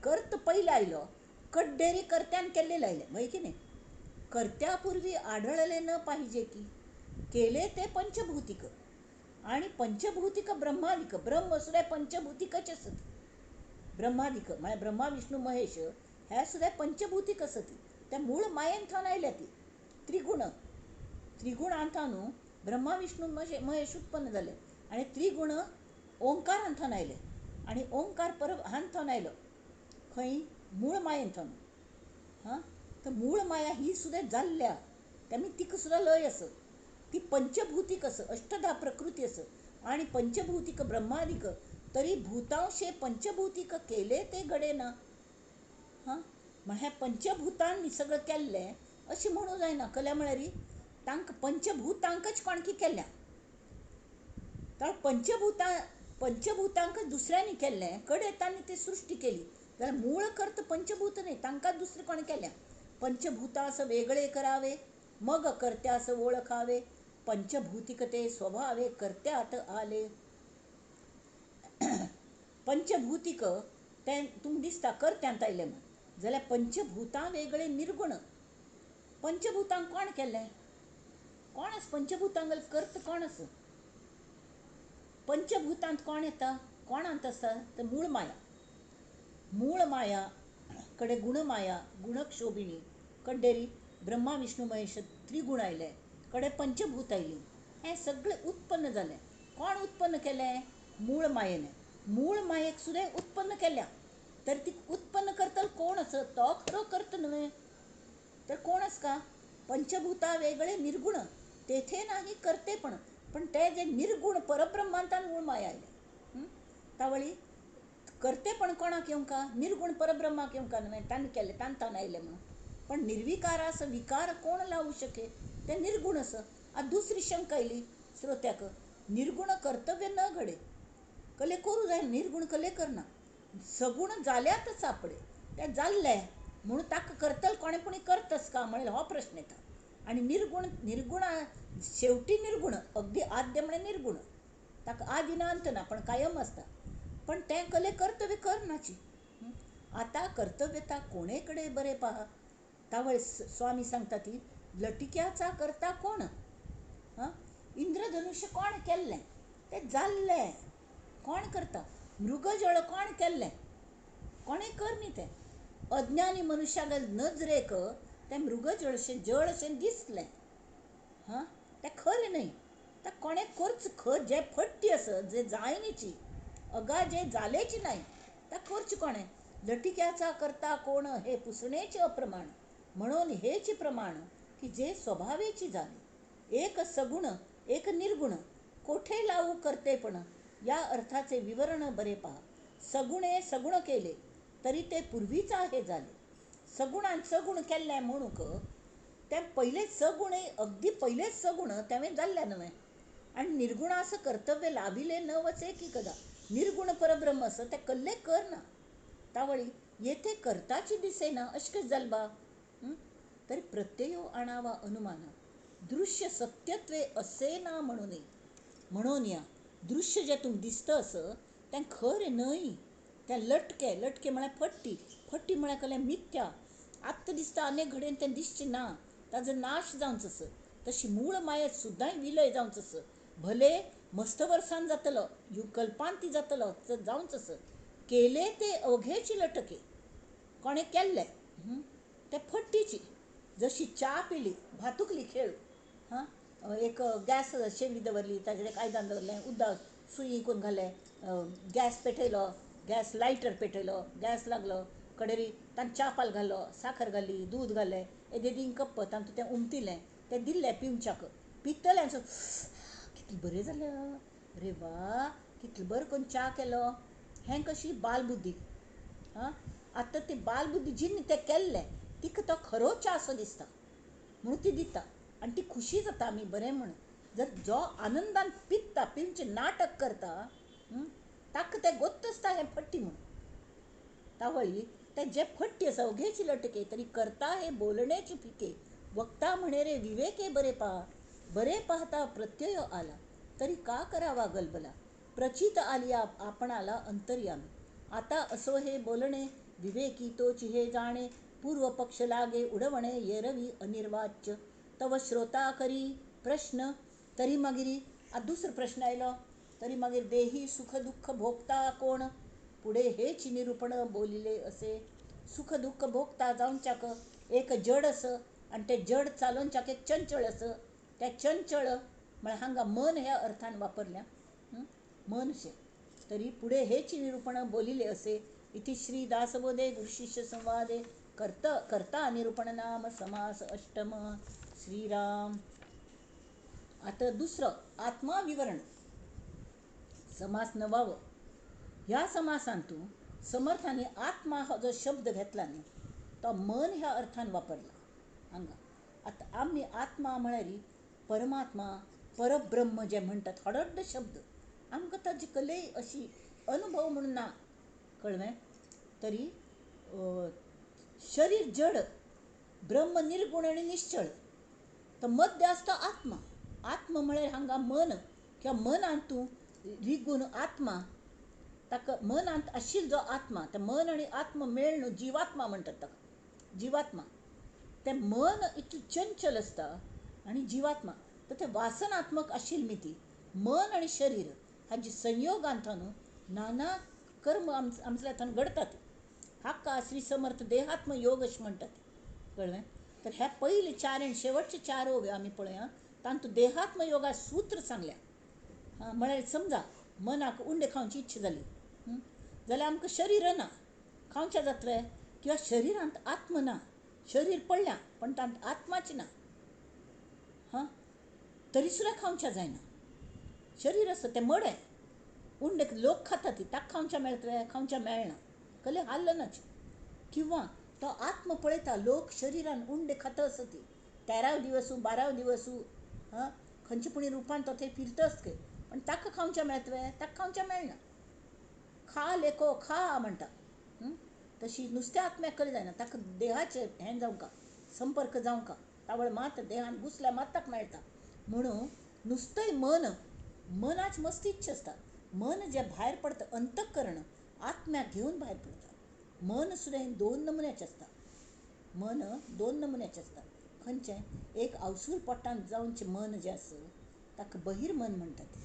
कर्त पयलें आयलो, कड्डेरी कर्त्यान केल्लें लायलें वय की न्ही. कर्त्यापूर्वी आढळले न पाहिजे की केले ते पंचभूतिक आणि पंचभूतिक ब्रह्मादिक. ब्रह्म सुद्दां पंचभूतिकच आसत. ब्रह्मादिक म्हळ्यार ब्रह्मा विष्णू महेश हे सुद्दां पंचभूतिक आसत. त्या मूळ मायेन थंय आयल्या ती त्रिगुण. त्रिगुणांत न्हू ब्रह्मा विष्णू महेश उत्पन्न जाले आनी त्रिगुण ओंकारान थंय आयले आनी ओंकार पर हान थंय आयलो खंय मूळ मायेन थंय. हां, तर मूळ माया ही सुद्दां जाल्ल्या तेमी तिका सुद्दां लय आसा. ती पंचभूतिक आसा, अष्टधा प्रकृती आसा आनी पंचभूतिक ब्रह्मादिक. तरी भूतांशे पंचभूतिक केले ते घडे ना. हां, म्हळ्यार पंचभूतांनी सगळें केल्लें अशें म्हणूं जायना. कल्या म्हळ्यार तांकां पंचभूतांकच कोणकी केल्या, तर पंचभूतांकच दुसऱ्यांनी केल्लें कडे तांणी ती सृश्टी केली जाल्यार मूळ कर्त पंचभूत न्ही, तांकां दुसरें कोणें केल्या. पंचभूतास वेगळे करावे मग कर्त्यास ओळखावे, पंचभूतिक ते स्वभावे कर्त्यात आले. पंचभूतिक तें तुमकां दिसता कर्त्यांत आयलें म्हूण, जाल्यार पंचभूतां वेगळे निर्गुण. पंचभूतांक कोण केल्लें? कोण आसा पंचभूतांक कर्त कोण आसा? पंचभूतांत कोण येता? कोणांत आसा? तर मूळ माया. मूळ माया कडे गुणमाया, गुणक्षोभिणी कड्डेरी ब्रह्मा विष्णू महेश त्रिगुण आयले, कडे पंचभूत आयली. हें सगळें उत्पन्न जालें. कोण उत्पन्न केलें? मूळ मायेन. मूळ मायेक सुद्दां उत्पन्न केल्या, तर ती उत्पन्न करतलो कोण आसा? तो खरो कर्त न्हय, तर कोण आसा? पंचभूता वेगळे निर्गुण तेथे नाही करते पण. पण ते जे निर्गुण परब्रह्मांतान मूळ माया आयल्या. तावळी करते पण कोणाक येवंका? निर्गुण परब्रह्माक येवंका न्हय, तांणी केलें तांतान आयलें म्हणून. पण निर्विकारास विकार कोण लावू शके? ते निर्गुण आसा. आतां दुसरी शंका आयली श्रोत्याक, निर्गुण कर्तव्य न घडे. कले करूं जाय निर्गुण कले करना, सगुण जाल्यातच आपडे ते जाल्ले म्हणून ताका करतल कोणें पुणी करतस का म्हणल्यार हो प्रश्न येता. आनी निर्गुण निर्गुणा शेवटी निर्गुण, अगदी आद्य म्हळ्यार निर्गुण, ताका आदी ना अंत ना, पण कायम आसता. पण तें कले कर्तव्य करनाची. आतां कर्तव्यता कोणे कडेन बरें पहा. तावळ स्वामी सांगता ती लटिक्याचा करता कोण? हां, इंद्रधनुष्य कोण केल्लें? तें जाल्लें कोण करता? मृगजळ कोण केल्लें? कोणें कर न्ही तें. अज्ञानी मनुष्याक नजरेक तें मृगजळशें जळशें दिसलें. हां, तें खरें न्हय. तें कोणें करच खर जें फट्टी आसा, जें जायनीची अगा जें जालेंच नाय तें करचें कोणें? लटिक्याचा करता कोण हे पुसणेचें अप्रमाण. म्हणून हेच प्रमाण की जे स्वभावेची जाले. एक सगुण एक निर्गुण कोठे लावू करते पण, या अर्थाचे विवरण बरे पहा. सगुणे सगुण केले तरी ते पूर्वीच हे जाले. सगुणान सगुण केल्लें म्हणूंक तें पयलेच सगुण अगदी पयलेच सगुण तें जाल्लें न्हय. आनी निर्गुणास कर्तव्य लाभिले न वचे की कदा निर्गुण परब्रह्म आसा तें कल्ले कर ना. तावळी येथे करताची दिसे ना अशें कशें जालें बा? तरी प्रत्ययो आणावा अनुमान दृश्य सत्यत्वे असे ना म्हणून म्हणून या दृश्य जें तुमकां दिसता आसा तें खरें न्हय. तें लटके लटके म्हळ्यार फट्टी फट्टी म्हळ्यार कसलें मिथ्या. आत्तां दिसता अनेक घडयेन तें दिसचें ना, ताजो नाश जावचो आसा. तशी मूळ मायेंत सुद्दां विलय जावचो आसा. भले मस्त वर्सान जातलो कल्पांती जातलो जावचो आसा. केले ते अवघेची लटके कोणें केल्लें ते फट्टीची. जशी च्या पिली भातुकली खेळ हां एक गॅस शेगडी दवरली ताजेर एक आयदन दवरलें उदक सुई करून घालें गॅस पेटयलो गॅस लायटर पेटयलो गॅस लागलो कडेरी तांकां च्या पाल घालो साखर घाली दूद घालें येदें कप्प तातूंत तें उमतिलें तें दिल्लें पिवच्याक. पितल्यांचो कितलें बरें जालें अरे वा कितलें बरें करून च्या केलो. हें कशी बालबुद्दी. हां आतां ती बालबुद्दी जिन्न तें केल्लें तिका तो खरो च्या असो दिसता म्हणून ती दिता आनी ती खुशी जाता आमी बरें म्हण. जर जो आनंदान पिता पिवचें नाटक करता ताका तें गोत्त आसता हें फट्टी म्हूण. तावळी तें जें फट्टी आसा अवघेची लटके तरी करता हे बोलणेची फिके वक्ता म्हणे रे विवेके बरे पहा बरे पाहता प्रत्यय आला तरी का करावा गलबला प्रचित आली आपणाला अंतर्यामी. आता असो हे बोलणे विवेकी तोची हे जाणे पूर्व पक्ष लागे उडवणे येरवी अनिर्वाच्य तव श्रोता करी प्रश्न. तरी मागीर आतां दुसरो प्रश्न आयलो तरी मागीर देही सुख दुःख भोगता कोण पुढे हेच निरूपण बोलिले असे. सुख दुःख भोगता जावच्याक एक जड आसा आनी तें जड चालोवच्याक एक चंचळ आसा. तें चंचळ म्हळ्यार हांगा मन ह्या अर्थान वापरल्या मनशें. तरी पुढे हेच निरूपण बोलिले असे. इति श्री दासबोधे गुरुशिष्य संवादे कर्ता कर्ता निरूपण नाम समास अष्टम. श्रीराम. आतां दुसरो आत्मा विवरण समास नवावो. ह्या समासांतू समर्थांनी आत्मा हो जो शब्द घेतला न्ही तो मन ह्या अर्थान वापरला हांगा. आतां आमी आत्मा म्हळ्यार परमात्मा परब्रह्म जे म्हणटात हडड्ड शब्द आमकां ताजी कलेय अशी अनुभव म्हणून ना कळ्ळें. तरी शरीर जड ब्रह्म निर्गुण आनी निश्चळ तर मध्य आसता आत्मा. आत्मा म्हळ्यार हांगा मन किंवा मनांत तूं रिगून आत्मा ताका मनांत आशिल्लो जो आत्मा ते मन आनी आत्मा मेळ्ळून जिवात्मा म्हणटात ताका जिवात्मा. तें मन इतलें चंचल आसता आनी जिवात्मा तर तें वासनात्मक आशिल्ली मिती मन आनी शरीर हाजे संयोगांत न्हू नाना कर्म आमच्या घडतात. हाका श्री समर्थ देहात्म योग अशें म्हणटात कळ्ळें. तर ह्या पयले चार आनी शेवटचे चार ओव्यो आमी पळया तातूंत देहात्म योगा सूत्र सांगल्या. हां म्हळ्यार समजा मनाक उंडे खावची इच्छा जाली जाल्यार आमकां शरीर ना खावचें जातलें किंवा शरिरांत आत्म ना शरीर पडल्या पण तातूंत आत्माची ना हां तरी सुद्दां खावचें जायना. शरीर आसा तें मडें उंडे लोक खाता ती ताका खावचें मेळटलें खावचें मेळना कसलें हाल्लनाचें. किंवा तो आत्मा पळयता लोक शरिरान उंडे खाता आसा ती 13 दिवस 12 दिवस हां खंयच्या पुणी रुपान तो थंय फिरता आसता पण ताका खावचें मेळटलें ताका खावचें मेळना. खा लेको खा म्हणटा तशी नुस्त्या आत्म्याक करी जायना ताका देहाचें हें जावंका संपर्क जावंका तावळ मात देहान घुसल्या मात ताका मेळटा. म्हणून नुस्तेंय मन मनाच मस्त इच्छा आसता. मन जें भायर पडटा अंतःकरण आत्म्याक घेवन भायर पडटा. मन सुद्दां हें दोन नमुन्याचें आसता. मन दोन नमुन्याचें आसता खंयचें एक आवसूर पोटांत जावचें मन जें आसा ताका बहिर्मन म्हणटात.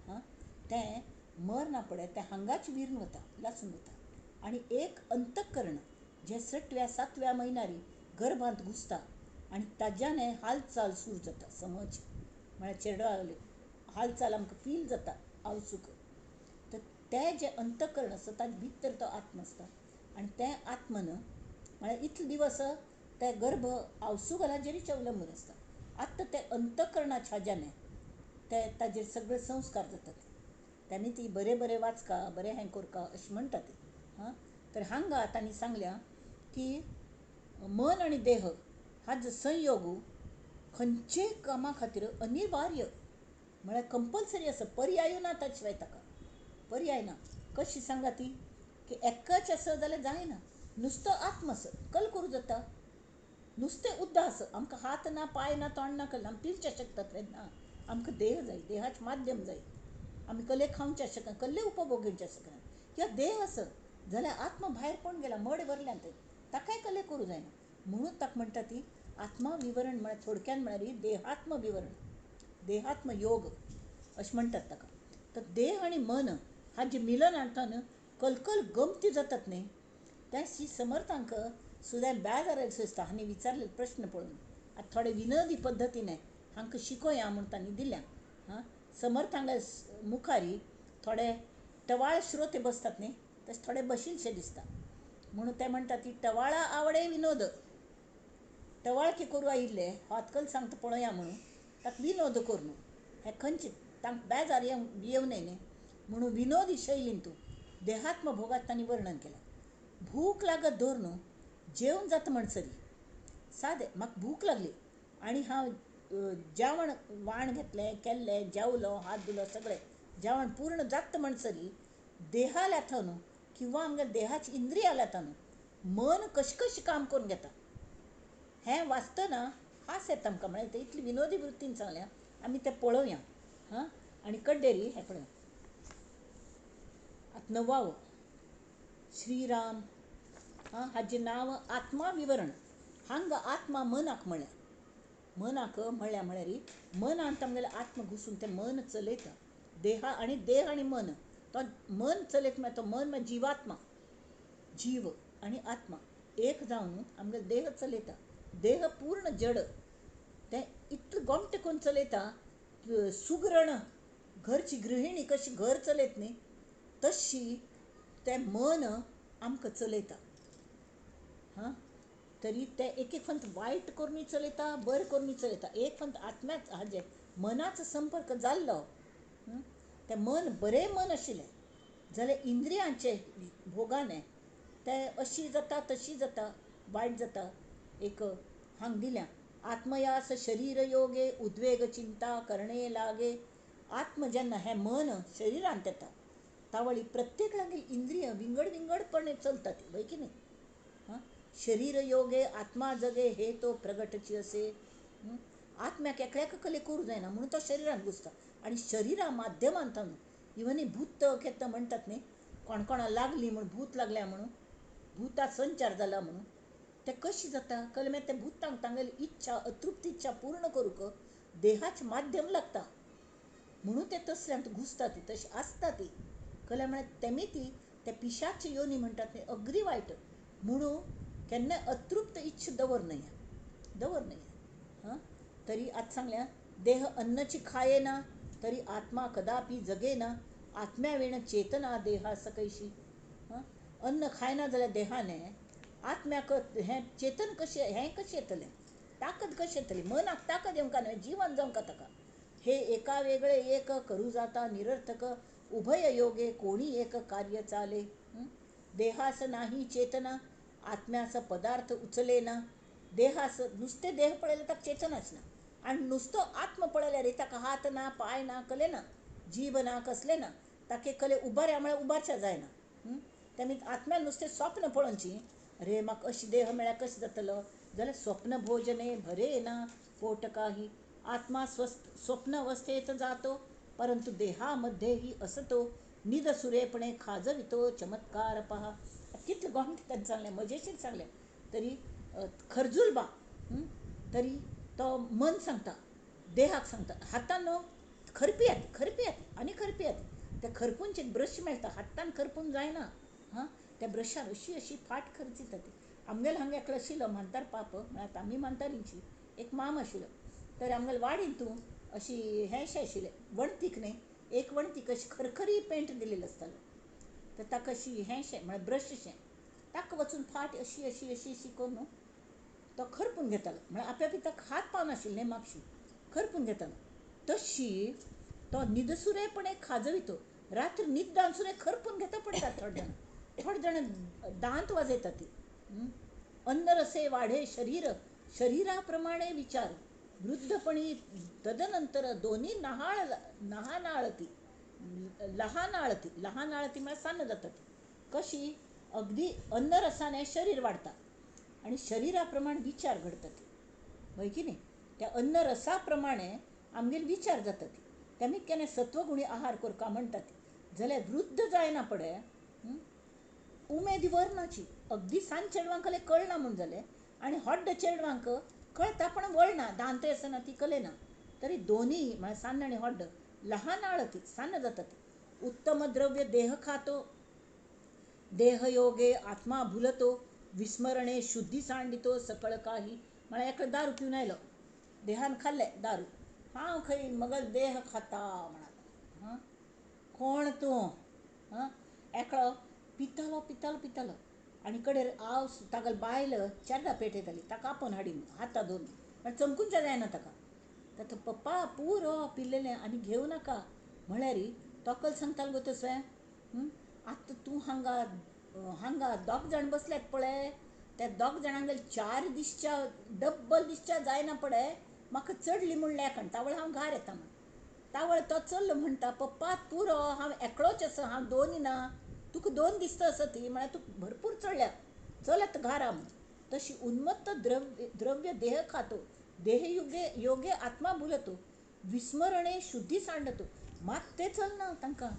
हां तें मरना पडे तें हांगाच विरून वता लासून वता. आनी एक अंतःकरण जें 6व्या 7व्या म्हयन्यारी गर्भांत घुसता आनी ताज्यान हालचाल सुरू जाता. समज म्हळ्यार चेडवाली हालचाल आमकां फील जाता आवसूक. तर तें जें अंतःकरण आसता ताजे भितर तो आत्मा आसता आनी तें आत्मन म्हळ्यार इतले दिवस ते गर्भ आवसुगलाचेरूच अवलंबून आसता. आतां तें अंतःकरणाच्या हाज्यान ते ताजेर सगळे संस्कार जातात. त्यांनी ती बरें बरें वाचका बरें हें करका अशें म्हणटात. हां तर हांगा तांणी सांगल्या की मन आनी देह हाजो संयोग खंयचे कामा खातीर अनिवार्य म्हळ्यार कंपल्सरी आसा, पर्याय ना ताचे शिवाय, ताका पर्याय ना. कशी सांगा ती की एकच आसा जाल्यार जायना. नुस्तो आत्म आसा कल करूं जाता, नुस्तें उद्दा आसा, आमकां हात ना पांय ना तोंड ना कल आमी पिवच्या शकतात ना, आमकां देह जाय, देहाचें माध्यम जाय, आमी कले खावच्या शकना, कल्ले उपभोग घेवच्या शकना. किंवा देह आसा जाल्यार आत्मा भायर पडून गेला, मड भरल्यान थंय, ताकाय कले करूं जायना. म्हणून ताका म्हणटा ती आत्मा विवरण म्हळ्यार थोडक्यान म्हळ्यार देहात्म विवरण, देहात्म योग अशें म्हणटात ताका. तर देह आनी मन हाजें मिलन हाडटा कलकल गमती जातात न्ही. त्या श्री समर्थांक सुद्दां बेजार आयलो दिसता हांणी विचारले प्रश्न पळोवन. आतां थोडे विनोदी पद्दतीन हांकां शिकोया म्हूण तांणी दिल्या. हां, समर्थांक मुखारी थोडे टवाळ श्रोते बसतात न्ही, तशें थोडे बशिलशे दिसता. म्हणून ते म्हणटा ती टवाळा आवडे विनोद, टवाळ की करूं आयिल्ले हातकल सांगता पळोवया म्हणून ताका विनोद करून हे खंयचे तांकां बेजार येवं न्हय न्ही म्हणून विनोदी शैलीन तूं देहात्म भोगात तांणी वर्णन केलें. भूक लागत धर न्हू जेवण जाता म्हणसरी सादें म्हाका भूक लागली आनी हांव जेवण वाण घेतलें केल्लें जेवलो हात धुलो सगळें जेवण पूर्ण जाता म्हणसरी देहा लाथा न्हू किंवा आमगे देहाची इंद्रिया लाथा न्हू मन कशें कशें काम करून घेता हें वाचतना हांस येता आमकां. म्हळ्यार ते इतली विनोदी वृत्तीन सांगल्या आमी तें पळोवया. हां, आनी कड्डेरी हें पळोवया. आतां नवावो श्रीराम, हां, हाजें नांव आत्मा विवरण. हांगा आत्मा मनाक म्हळ्या, मनाक म्हळ्या म्हळ्यार मनांत आमगेलें आत्मा घुसून तें मन चलयता. देहा आनी देह आनी मन, तो मन चलयता म्हळ्यार तो मन म्हळ्यार जिवात्मा, जीव आनी आत्मा एक जावन आमगेलो देह चलयता. देह पूर्ण जड, तें इतलें गोमटें करून चलयता. सुगरण घरची गृहिणी कशी घर चलयत न्ही तशी तें मन आमकां चलयता. हां, तरी तें एक एक फंत वायट करून चलयता, बरें करून चलयता. एक फंत आत्म्याच हाजें मनाचो संपर्क जाल्लो, तें मन बरें मन आशिल्लें जाल्यार इंद्रियांचे भोगाने तें अशी जाता तशी जाता, वायट जाता. एक हांग दिल्या आत्मयास शरीर योगे उद्वेग चिंता करणे लागे. आत्म जेन्ना हें मन शरिरांत येता तावळी प्रत्येक लागीं इंद्रिय विंगड विंगडपणे चलतात, वय की न्ही. हां, शरीर योगे आत्मा जगे हे तो प्रगटची असे. आत्म्याक एकल्याक कले करूं जायना म्हणून तो शरिरांत घुसता आनी शरिरा माध्यमांत इवन भूत केन्ना म्हणटात न्ही, कोण कोणा लागली म्हूण भूत लागल्या म्हणून, भूता संचार जाला म्हणून, तें कशें जाता कले मागीर तें भूतांक तांगेली इच्छा अतृप्त इच्छा पूर्ण करूंक देहाचें माध्यम लागता म्हणून ते तसल्यांत घुसता ती, तशी आसता ती. कले म्हळ्यार तेमी ती त्या पिशाची योनी म्हणटात न्ही, अगदी वायट. म्हणून केन्नाय अतृप्त इच्छा दवर न्हय, दवर न्हय. हां, तरी आतां सांगल्या देह अन्नची खायेना तरी आत्मा कदापि जगेना, आत्म्या विण चेतना देहा सकयशी. हां, अन्न खायना जाल्यार देहाने आत्म्याक हें चेतन कशें, हें कशें येतलें, ताकद कशें येतली, मनाक ताकद येवंक न्हय, जिवन जावंक ताका. हे एका वेगळे एक करूं जाता निरर्थक, उभय योगे कोणी एक कार्य चाले. देहास नाही चेतना आत्म्यास पदार्थ उचले ना. देहास नुस्तें देह पळयल्यार ताका चेतनाच ना आनी नुस्तो आत्म पळयल्यार ताका हात ना पांय ना कले ना, जीव ना कसले ना, ताके कले उबारया म्हळ्यार उबारच्या जायना. तेमी आत्म्यान नुस्तें स्वप्न पळोवची, अरे म्हाका अशें देह मेळ्ळ्यार कशें जातलो, जाल्यार स्वप्न भोजने भरे ना पोट काही. आत्मा स्वस्थ स्वप्न अवस्थेत जातो परंतु देहामध्ये ही असतो, निद सुरेपणे खाजवितो चमत्कार पहा. कितलें गोमटें ताणें सांगलें, मजेशीर सांगलें. तरी खरजूलबा तरी तो मन सांगता देहाक सांगता हातान न्हू खरपियात खरपियात आनी खरपियात. ते खरपूनचे एक ब्रश मेळटा, हातान खरपून जायना. हां, त्या ब्रशार अशी अशी फाट खर्चिता ती. आमगेलो हांगा एकलो आशिल्लो म्हांतार पाप, म्हळ्यार आमी म्हांतारींची एक माम आशिल्लो. तर आमगेले वाडीन तूं अशी हें शें आशिल्लें वणतीक न्ही, एक वणतीक अशी खरखरी पेंट दिलेलो आसतालो. तर ताका अशी हें शें म्हळ्यार ब्रश शें ताका वचून फाट अशी अशी अशी अशी करून तो खरपून घेतालो. म्हळ्यार आपल्या ताका हात पावनाशिल्ले मातशी खरपून घेतालो. तशी तो निदसुरेपणे खाजवितो, रात्री न्हिददान सुरें खरपून घेता पडटा थोडे जाण. थोडे जाण दांत वाजयतात ती. अन्नरसे वाढे शरीर, शरीरा प्रमाणे विचार, वृद्धपणी तदनंतर दोन्ही नहाळ नहानाळती लहान आळती. लहान आळती म्हळ्यार सान्न जाता ती. कशी अगदी अन्नरसाने शरीर वाडटा आनी शरीरा प्रमाण विचार घडतात, हय की न्ही? त्या अन्नरसा प्रमाणे आमगेले विचार जातात. तेमी केन्ना सत्वगुणी आहार करका म्हणटात जाल्यार वृद्ध जायना पडे उमेद वरनाची. अगदी सान चेडवांक कले कळना म्हूण जालें आनी हॉड्ड चेडवांक कळटा पण वळना, दांते आसना ती कलेना. तरी दोनी म्हळ्यार सान्न आनी हॉड्ड लहान आळती सान्न जातात. उत्तम द्रव्य देह खातो, देहयोगे आत्मा भुलतो, विस्मरणे शुद्धी सांडितो सकळ काही. म्हळ्यार एकलो दारू पिवन आयलो, देहान खाल्लें दारू, हांव खंय मगल देह खाता म्हणालो. हां, कोण तूं? हां, एकलो पितालो पितालो पितालो आनी कडेर हांव तागेली बायल चेरडा पेटयताली, ताका आपोवन हाडी हाता धरून, म्हळ्यार चमकूनच्या जायना ताका. ताका पप्पा पुरो पिल्लेलें आनी घेवं नाका म्हळ्यार तोकल सांगतालो गो तसलें. आतां तूं हांगा हांगा दोग जाण बसल्यात पळय, त्या दोग जाणांक चार दिसच्या डब्बल दिसच्या जायना पळय, म्हाका चडली म्हूण लेखण तावळ हांव घार येता म्हण. तावळ तो चल्लो म्हणटा, पप्पा पुरो हांव एकलोच आसा, हांव दोन ना, तुका दोन दिसता आसा ती, म्हळ्यार तुका भरपूर चडल्या, चलत घारा म्हण. तशी उन्मत्त द्रव्य द्रव्य देह खातो, देहयुगे योगे आत्मा भुलतो, विस्मरणे शुद्धी सांडतो. मात तें चलना तांकां,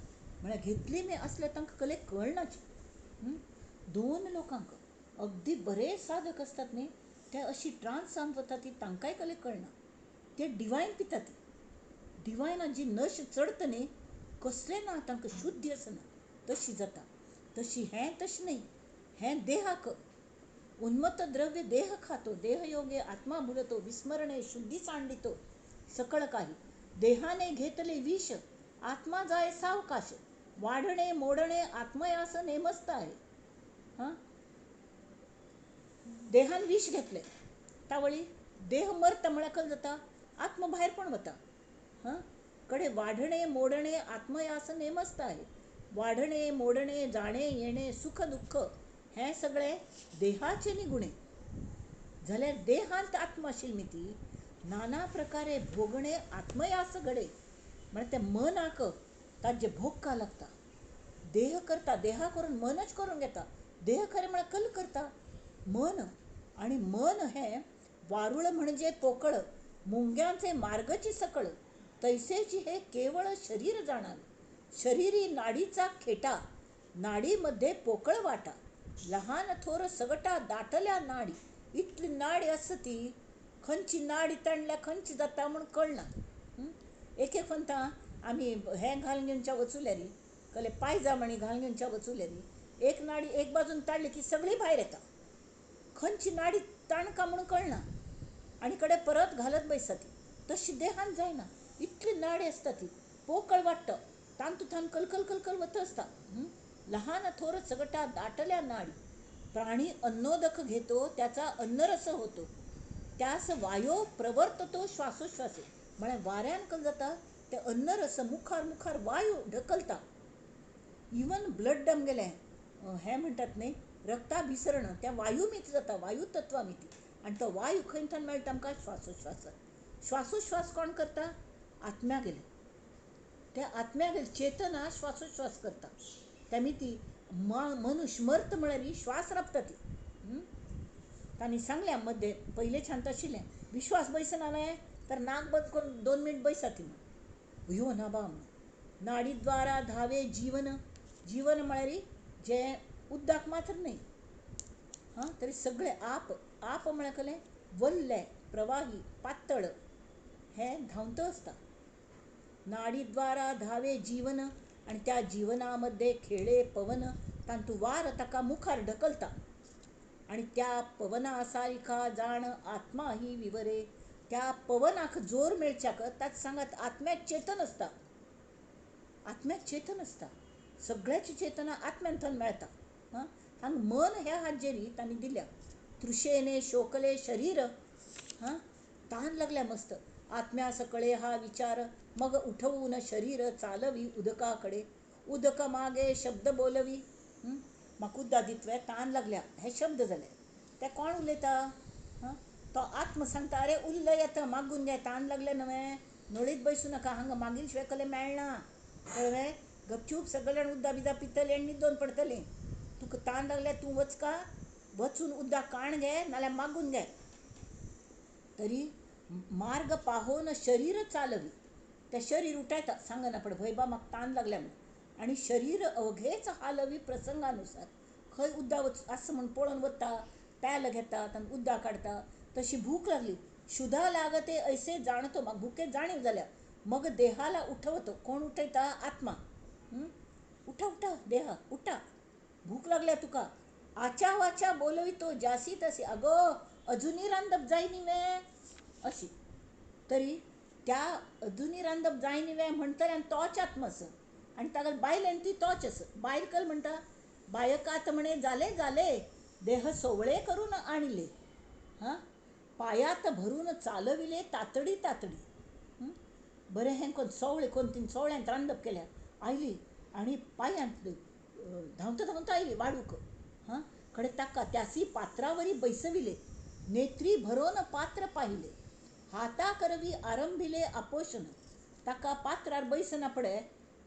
म्हळ्यार घेतली मी आसल्यार तांकां कले कळनाची. दोन लोकांक अगदी बरे साधक आसतात न्ही, ते अशी ट्रान्सान वता ती तांकांय कले कळना. ते डिवायन पितात ती, डिवायनान जी नश चडटा न्ही कसलें ना, तांकां शुद्धी आसना, तशी जाता. तशी हें तशें न्ही, हें देहाक उन्मत्त द्रव्य देह खातो, देहयोगे आत्मा भुलतो, विस्मरणे शुद्धी सांडितो सकळ काही. देहाने घेतले विष, आत्मा जाय सावकाश, वाढणे मोडणे आत्मयास नेमस्त आहे. हां, देहान विष घेतले तावळी देह मरता म्हळ्यार कल जाता, आत्मा भायर पण वता. हां, कडे वाढणे मोडणे आत्मयास नेमस्त आहे. वाढणे मोडणे जाणे येणे सुख दुःख हें सगळें देहाचे निगुणे. जाल्यार देहांत आत्मा आशिल्ली ती नाना प्रकारे भोगणे आत्मयास घडे. म्हळ्यार तें मनाक ताजे भोग का लागता, देह करता, देहा करून मनच करून घेता. देह खरें म्हळ्यार कल करता मन, आनी मन हें वारुळ म्हणजे पोकळ, मुंग्यांचे मार्गची सकळ, तैसेची हे केवळ शरीर जाणावे. शरीरी नाडीचा खेटा, नाडीमध्ये पोकळ वाटा, लहान थोर सगटा दाटल्या नाडी. इतली नाडी आसा ती, खंयची नाडी ताणल्या खंयची जाता म्हूण कळना. एक एक म्हणटा आमी हें घालून घेवच्या वचुल्यारी, कले पायजामणी घालून घेवच्या वचुल्यारी, एक नाडी एक बाजून ताणली की सगळी भायर येता, खंयची नाडी ताणका म्हूण कळना आनी कडे परत घालत बैसता ती. तशी देहान जायना, इतली नाडी आसता ती, पोकळ वाडटा, तांतूंत कलकल कलकल वता आसता. लहान थोर सगटा दाटल्या नाडी. प्राणी अन्नोदक घेतो त्याचा अन्नरस होतो, त्यास वायो प्रवर्ततो श्वासोश्वासे. म्हळ्यार वाऱ्यान कल जाता ते अन्नरस मुखार मुखार वायू ढकलता. इवन ब्लड आमगेलें हें म्हणटात न्ही, रक्ताभिसरण त्या वायुमीत जाता, वायू तत्वामिती. आनी तो वायू खंयच्यान मेळटा आमकां? श्वासोश्वासात. श्वासोश्वास कोण करता? आत्म्या गेले, त्या आत्म्या गेले चेतना श्वासोश्वास करता. तेमी ती मनुष्य मर्त म्हळ्यार श्वास राबता ती. तांणी सांगल्या मध्ये पयले छान आशिल्लें, विश्वास बैसना न्हय तर नाक बंद करून 2 मिनट बैसा ती म्हण, ह्यो ना बा म्हण. नाडीद्वारा धावे जीवन, जीवन म्हळ्यार जें उदक मात्र न्हय, हां, तरी सगळें आप आप म्हळ्यार कलें वल्लें प्रवाही पातळ हें धांवत आसता. नाडीद्वारा धावे जीवन आनी त्या जीवनामध्ये खेळे पवन, तांतू वार ताका मुखार ढकलता आनी त्या पवना सारिखा जाण आत्मा ही विवरे. त्या पवनाक जोर मेळच्याक ताच सांगात आत्म्याक चेतन आसता, आत्म्याक चेतन आसता, सगळ्याची चेतना आत्म्यांतल्यान मेळटा. हां, हांगा मन ह्या हाजेरी तांणी दिल्या. तृषेने शोकले शरीर, हां, तान लागल्या मस्त, आत्म्या सकळे हा विचार, मग उठवून शरीर चालवी उदकाकडे, उदक मागे शब्द बोलवी. म्हाका उद्दा दितवे तान लागल्या, हे शब्द जाले. ते कोण उलयता? तो आत्म सांगता, अरे उल्ल येता मागून घे, तान लागले न्हय, नळीत बैसूं नाका, हांगा मागील शिवाय कले मेळना, कळ्ळें? गपचूप सगळे जाण उद्दा बिद्दा पितले आनी न्हिदोन पडटलीं. तुका तान लागल्या तूं वचका, वचून उद्दा काण घे नाल्यार मागून घे. तरी मार्ग पाहोवन शरीर चालवी, तें शरीर उठायता, सांगना पड भंय बा म्हाका तान लागल्या म्हूण, आनी शरीर अवघेच हालवी प्रसंगानुसार. खंय उद्दा वच आसा म्हूण पळोवन वता, प्याल घेता, तांकां उद्दा काडटा. तशी भूक लागली, क्षुधा लागते ऐसे जाणतो, म्हाका भुके जाणीव जाल्या, मग देहाला उठवतो. कोण उठयता? आत्मा. उठा उठा देहा उठा, भूक लागल्या तुका. आचा वाचा बोलवितो जासी तसी, अगो अजुनी रांदप जाय न्ही वे, अशी. तरी त्या अजुनी रांदप जाय न्ही वे म्हणटले आनी तोच आत्मा आसा, आनी ताका बायलेन ती तोच आसा. बायल कल म्हणटा, बायकात म्हणे जाले जाले देह सोवळे करून आणले, हां पायात भरून चालविले तातडी तातडी. बरें हें कोण सोवळे कोण तीन सोवळ्यांत रांदप केल्या, आयली आनी पायांत धांवता धांवता आयली वाडूक. हां कडे ताका त्यासी पात्रावरी बैसविले, नेत्री भरोन पात्र पाहिले, हाता करवी आरंभिले आपोषण. ताका पात्रार बैसना पडे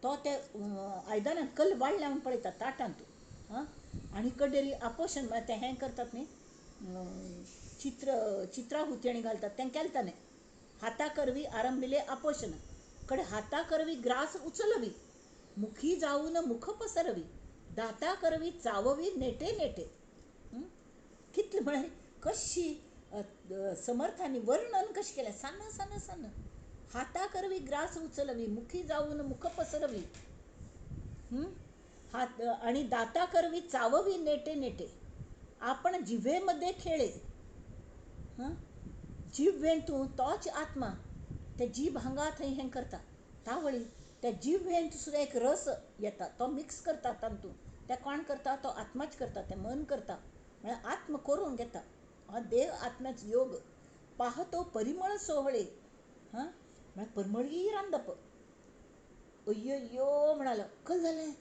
तो ते आयदनांत कल वाडल्या म्हूण पळयता ताटांत. हां आनी कडेरी आपोषण म्हळ्यार तें हें करतात न्ही, चित्र चित्राहुती आनी घालतात तें केलें ताणें. हाता करवी आरंभिले आपोषण, कडे हाता करवी ग्रास उचलवी, मुखी जाऊन मुख पसरवी, दाता करवी चाववी नेटे नेटे. कितले म्हळ्यार कशी समर्थांनी वर्णन कशें केलें, सान्न सान्न सान्न. हाता करवी ग्रास उचलवी, मुखी जाऊन मुख पसरवी, हात आणि दाता करवी चाववी नेटे नेटे. आपण जिव्हेमध्ये खेळे, हां जिव्हेंतू तोच आत्मा, ते जीभ हांगा थंय हें करता तावळी त्या जिव्हेंत सुद्दां एक रस येता, तो मिक्स करता तातूंत. ते कोण करता? तो आत्माच करता, तें मन करता, म्हळ्यार आत्म करून घेता. हो देह आत्म्याचो योग. पाहतो परिमळ सोहळे, हां म्हळ्यार परमळी रांदप. अय्यो म्हणालो, कल जालें?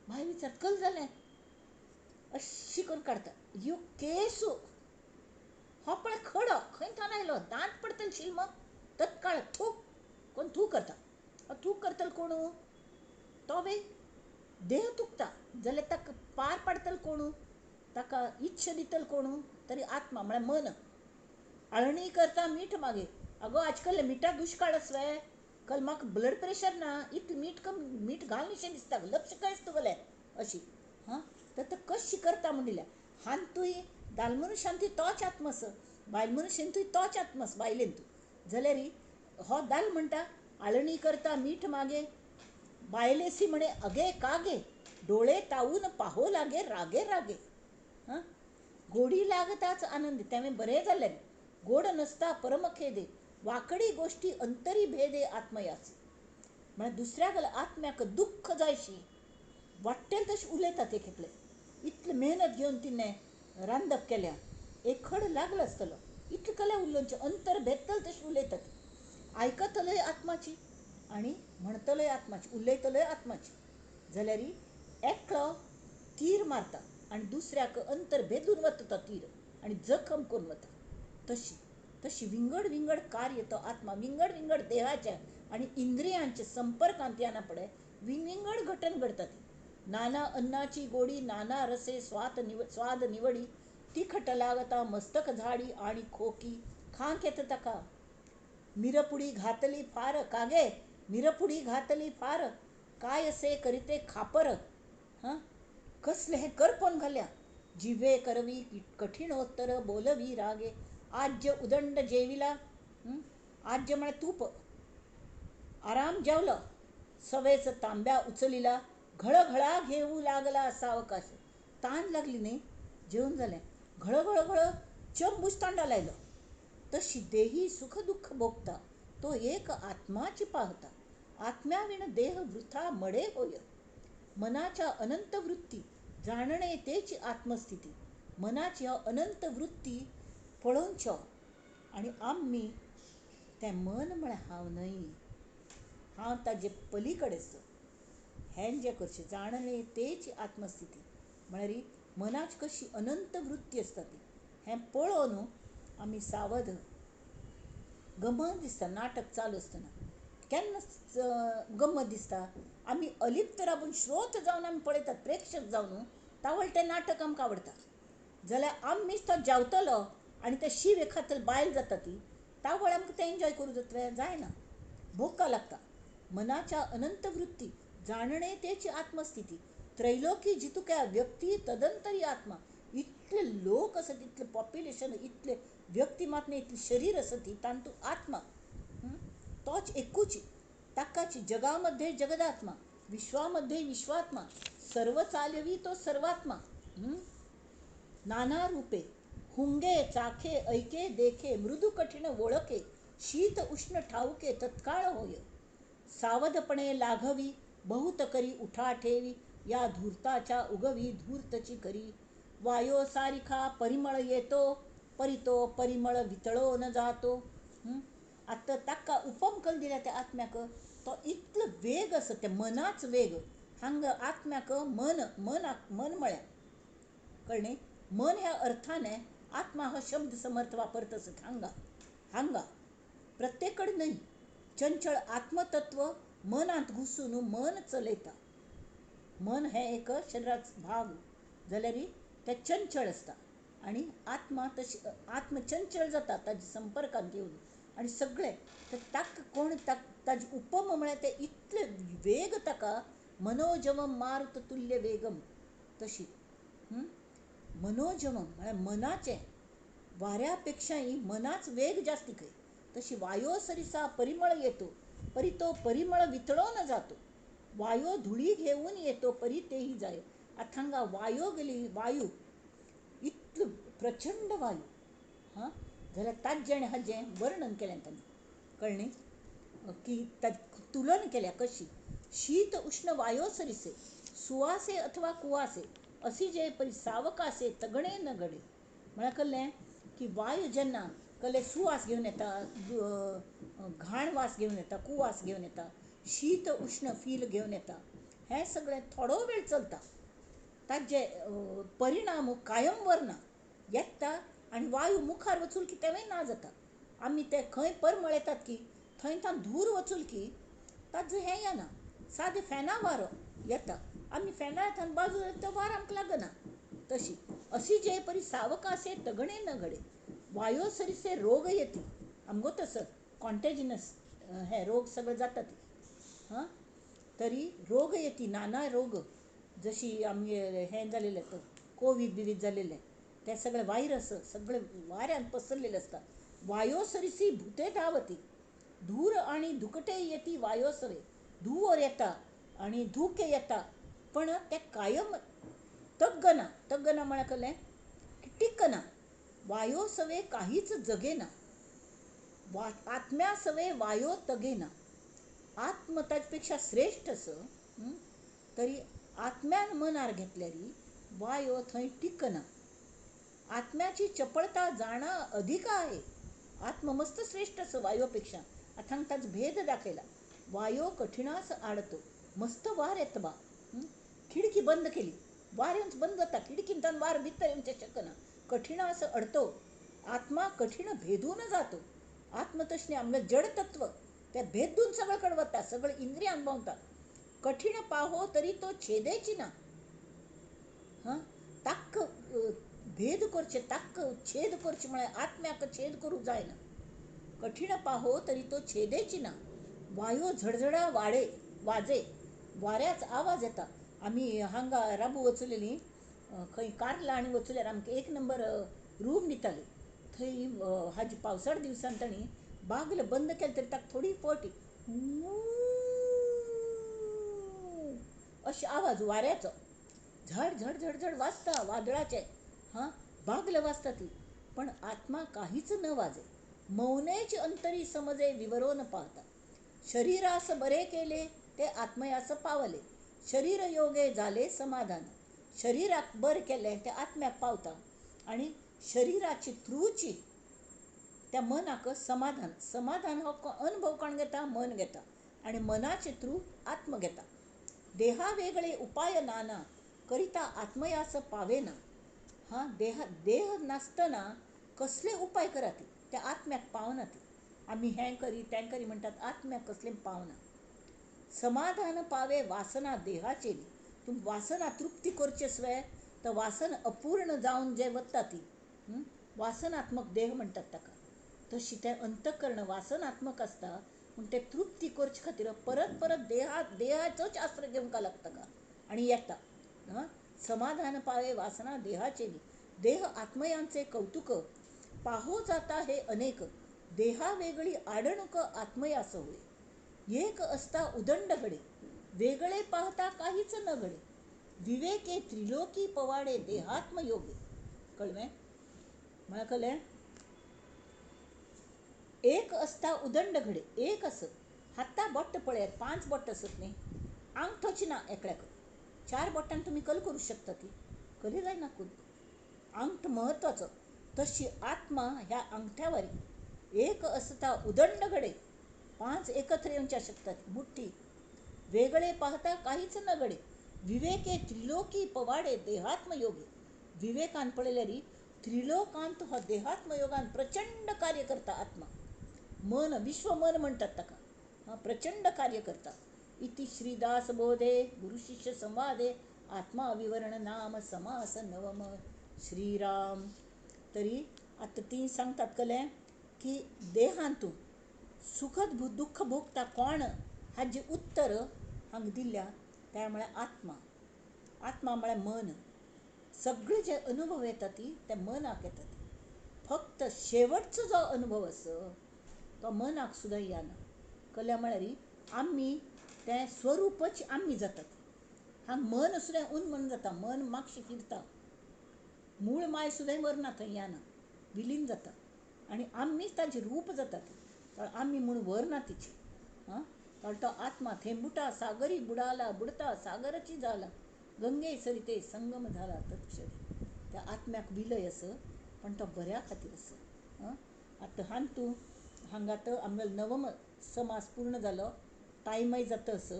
बायल विचारता, कल जालें? अशी करून काडता, यो केसू हो पळय खडो खंय थावन आयलो, दांत पडटले शिल्म. तत्काळ थूक कोण थूक करता, थूक करतलो कोण? तो वे देह थुकता जाल्यार ताका पार पाडटलो कोण? ताका इच्छा दितलो कोण? तरी आत्मा म्हळ्यार मन. आळणी करता मीठ मागे, अगो आजकाल मिठा दुश्काळ आसवे, कल म्हाका ब्लड प्रेशर ना, इतलें मीठ कम मीठ घालून शें दिसता, लक्ष कळस तुगेलें अशी. हां तर तो कशी करता म्हूण दिल्या. हांतूय दाल मनुष्यांतूय तोच आत्मा आसा, बायल मनुष्यांतूय तोच आत्मा आसा, बायलेंतूय. जाल्यार हो दाल म्हणटा आळणी करता मीठ मागे, बायलेसी म्हणे अगे कागे, डोळे तावून पाहो लागे रागे रागे. हां गोडी लागताच आनंद, तें बरें जालें. गोड नसता परमखेदे, वाकडी गोष्टी अंतरी भेदे आत्मयासी. म्हळ्यार दुसऱ्या गल आत्म्याक दुख्ख जायशी वाट्टेल तशें उलयतात. एक एकले इतली मेहनत घेवन तिणें रांदप केल्या, एक खड लागलो आसतलो, इतलें कला उलोवचें अंतर भेदतलें तशें उलयतात. आयकतलोय आत्माची आनी म्हणटलोय आत्माची, उलयतलोय आत्माची. जाल्यार एकलो तीर मारता आनी दुसऱ्याक अंतर भेदून वता तो तीर आनी जखम करून वता. तशी तशी विंगड विंगड कार्य तो आत्मा विंगड विंगड देहाच्या आनी इंद्रियांच्या संपर्कांत येना पडे विंगविंगड घटन घडटा. ती नाना अन्नाची गोडी, नाना रसे स्वाद स्वाद निवडी, तिखट लागता मस्तक झाडी आणि खोकी खांक येता ताका. मिरपुडी घातली फार, कागे मिरपुडी घातली फार, काय असे करीते खापर. हां कसले हे करपोन घाल्या. जिव्हे करवी कठीणोत्तर बोलवी रागे, आज्य उदंड जेविला. आज्य म्हळ्यार तूप. आराम जेवलो, सवेच तांब्या उचलिला, घळघळा घेऊ लागला सावकाश. तान लागली न्ही, जेवण जालें, घळघळ घळ चंबूच तोंडा लायलो. तशी देही सुख दुःख भोगता, तो एक आत्माची पाहता. आत्म्याविण देह वृथा मडे होय. मनाच्या अनंत वृत्ती जाणणे तेची आत्मस्थिती. मनाची अनंत वृत्ती पळोवच्यो आनी आमी तें मन म्हळ्यार हांव न्हय, हांव ताजे पलीकडेच. हें जें करचें जाणणे तेची आत्मस्थिती. म्हळ्यार मनाची कशी अनंत वृत्ती आसता ती हें पळोवन आमी सावध गमत दिसता. नाटक चालू आसतना केन्ना गमत दिसता, आमी अलिप्त राबून श्रोत जावन आमी पळयतात, प्रेक्षक जावन तावळ तें नाटक आमकां आवडटा. जाल्यार आमीच तो जेवतलो आनी ते शीव एखाद्र बायल जाता ती तावळ आमकां तें एन्जॉय करूं जातलें जायना, भोका लागता. मनाच्या अनंत वृत्ती जाणणे तेची आत्मस्थिती त्रैलोकी जितुक्या व्यक्ती तदंतरी आत्मा. इतले लोक आसत, इतलें पॉप्युलेशन, इतले व्यक्ती मात न्ही, इतलें शरीर आसत तांतू आत्मा तोच एकूच. ताकाच जगामध्ये जगदात्मा विश्वामध्ये विश्वात्मा सर्व चालवी तो सर्वात्मा. नाना रूपे हुंगे चाखे ऐके देखे मृदु कठीण ओळखे शीत उष्ण ठाऊके तत्काळ होय. सावधपणे लाघवी बहुत करी उठा ठेवी या धूर्ताच्या उगवी धूर्तची करी. वायो सारिखा परिमळ येतो परितो परिमळ वितळो न जातो. आतां ताका उपम कल दिल्या त्या आत्म्याक, तो इतलो वेग आसा त्या मनाच वेग. हांगा आत्म्याक मन मन मन म्हळ्यार कळ्ळें, मन ह्या अर्थाने आत्मा हो शब्द समर्थ वापरत आसत हांगा. हांगा प्रत्येक कडेन न्हय, चंचळ आत्मतत्व मनांत घुसून मन चलयता. मन हें एक शरिराचो भाग जाल्यार तें चंचळ आसता आनी आत्मा तशी आत्मचंचळ जाता ताज्या संपर्कांत येवन आनी सगळें तर ताका कोण ताजी उपमा म्हळ्यार ते इतले वेग ताका मनोजवम मारुत तुल्य वेगम तशी. मनोजवम म्हळ्यार मनाचें वाऱ्या पेक्षाय मनाच वेग जास्ती खंय. तशी वायो सरिसा परिमळ येतो परी तो परिमळ वितळो न जातो. वायो धुळी घेवन येतो परी तेही जाय. आतां हांगा वायो गेली, वायू इतलो प्रचंड वायू हां जाल्यार ताजें आनी हाजें वर्णन केलें ताणें, कळ्ळें की तुलन केल्या कशी. शीत उष्ण वायो सरिसे सुवासे अथवा कुवासे अशी जे परी सावकासे तगणे न घडे. म्हळ्यार कळ्ळें की वायू जेन्ना कळ्ळें सुवास घेवन येता, घाण वास घेवन येता, कुवास घेवन येता, शीत उष्ण फील घेवन येता, हें सगळें थोडो वेळ चलता, ताजे परिणाम कायम वरना येता आनी वायू मुखार वचून की तेंवूय ना जाता. आमी ते खंय परमळ येतात की थंय तां धूर वचून की ताजो हें येना. सादें फॅना वारो येता, आमी फॅना येता बाजू तो वार आमकां लागना. तशी अशी जे परी सावकासे तगणे न घडे. वायो सरिसे रोग येती आमगो तसो कॉन्टेजिनस हे रोग सगळे जातात हां. तरी रोग येती नाना रोग जशी आमगे हें जालेलें कोवीड बिवीड जालेलें ते सगळे वायरस सगळे वाऱ्यान पसरलेले आसता. वायो सरिसी भुते धांवती धूर आनी धुकटे येती वायोसरे. धुंवर येता आनी धुके येता पण ते कायम तग्गना. तग्गना म्हळ्यार कळ्ळें की टिकना. वायो सवे काहीच जगेना वा आत्म्या सवे वायो तगेना. आत्म ताजे पेक्षा श्रेश्ठ असो तरी आत्म्यान मनार घेतल्यार वायो थंय टिकना. आत्म्याची चपळता जाणा अधिक आहे. आत्म मस्त श्रेष्ठ असो वायोपेक्षा. आतां हांगा ताजो भेद दाखयला. वायो कठीणास आडतो मस्त वार येता बा, खिडकी बंद केली वार येवन बंद जाता, खिडकींतल्यान वार भितर येवचें शकना. कठीणास अडतो आत्मा कठीण भेदून जातो. आत्म तशें आमगें जड तत्व तें भेदून सगळे कडेन वता, सगळे इंद्रियां भोंवता. कठीण पाहो तरी तो छेदेची ना. हां ताक भेद करचें, ताक छेद करचें म्हळ्यार आत्म्याक छेद करूंक जायना. कठीण पाहो तरी तो छेदेची ना. वायो झडझडा वाडे वाजे वाऱ्याच आवाज येता. आमी हांगा राबू वचलेलीं खंय कार्ला आनी वचल्यार आमकां एक नंबर रूम दिताले. थंय हाजी पावसाळ दिवसान तांणी बागल बंद केलें तरी ताका थोडी फावटी अशें आवाज वाऱ्याचो झड झड झड झड वाजता वादळाचें. हां बागल वाजता ती पण आत्मा काहीच न वाजे. मौनेच अंतरी समजे विवरो न पाहता. शरीरास बरे केले ते आत्मयास पावले. शरीर योगे जाले समाधान. शरीराक बरें केलें तें आत्म्याक पावता आनी शरिराची थ्रूची त्या मनाक समाधान. समाधान हो अनुभव कोण घेता? मन घेता आनी मनाचे थ्रू आत्म घेता. देहा वेगळे उपाय नाना करिता आत्मयास पावेना. हां, देह नासतना कसले उपाय करात त्या आत्म्याक पावना ती. आमी हें करी तें करी म्हणटात, आत्म्याक कसलें पावना. समाधान पावे वासना देहाचेली. तूं वासना तृप्ती करचे स्वे तर वासन अपूर्ण जावन जे वता ती वासनात्मक देह म्हणटात ताका. तशी तें अंतकर्ण वासनात्मक आसता पूण तें तृप्ती करचे खातीर परत परत देहाचोच आस्त्र घेवंक लागता ताका आनी येता. समाधान पावे वासना देहाचेली. देह आत्मयांचे कौतुक पाहो जाता हे अनेक. देहा वेगळी आडणूक आत्मयास होय. एक असता उदंड घडे वेगळे पाहता काहीच न घडे. विवेके त्रिलोकी पवाडे देहात्म योगे. कळवें म्हळ्यार कळ्ळें? एक असता उदंड घडे, एक असत हाता बोट पळयात, 5 बोट असत न्ही, आंगठोच ना एकल्याक. 4 बोटान तुमी कल करूं शकता ती, कली जायना करूंक. आंगठ म्हत्वाचो. तशी आत्मा ह्या आंगठ्यावरी एक असता उदंड घडे, 5 एकत्र येवच्या शकतात मुठ्ठी. वेगळे पाहता काहीच न घडे. विवेके त्रिलोकी पवाडे देहात्म योगे. विवेकान पळयल्यार त्रिलोकांत हो देहात्म योगान प्रचंड कार्य करता आत्मा. मन, विश्व मन म्हणटात ताका, प्रचंड कार्य करता. इति श्रीदास बोधे गुरुशिष्य संवादे आत्मा विवरण नाम समास नवम. श्रीराम. तरी आतां ती सांगतात कळ्ळें की देहांतू सुखद दुःख भोगता कोण हाजें उत्तर हांगा दिल्या तें म्हळ्यार आत्मा. आत्मा म्हळ्यार मन. सगळे जे अनुभव येता ती ते मनाक येतात. फक्त शेवटचो जो अनुभव आसा तो मनाक सुद्दां येना. कळ्ळें म्हळ्यार आमी तें स्वरूपच आमी जातात. हांगा मन सुद्दां उन्मन जाता, मन मातशें फिरता, मूळ माय सुद्दां व्हरना, थंय येना, विलीन जाता आनी आमीच ताजें रूप जातात. आमी म्हूण व्हरना तिची. हां, कारण तो आत्मा थेंबुटा सागरी बुडाला बुडता सागराची जाला गंगे सरिते संगम झाला तत्क्षणी. त्या आत्म्याक विलय आसा पण तो बऱ्या खातीर आसा. हां, आतां हांतू हांगा तर आमगेलो नवम समास पूर्ण जालो, टायमय जाता असो.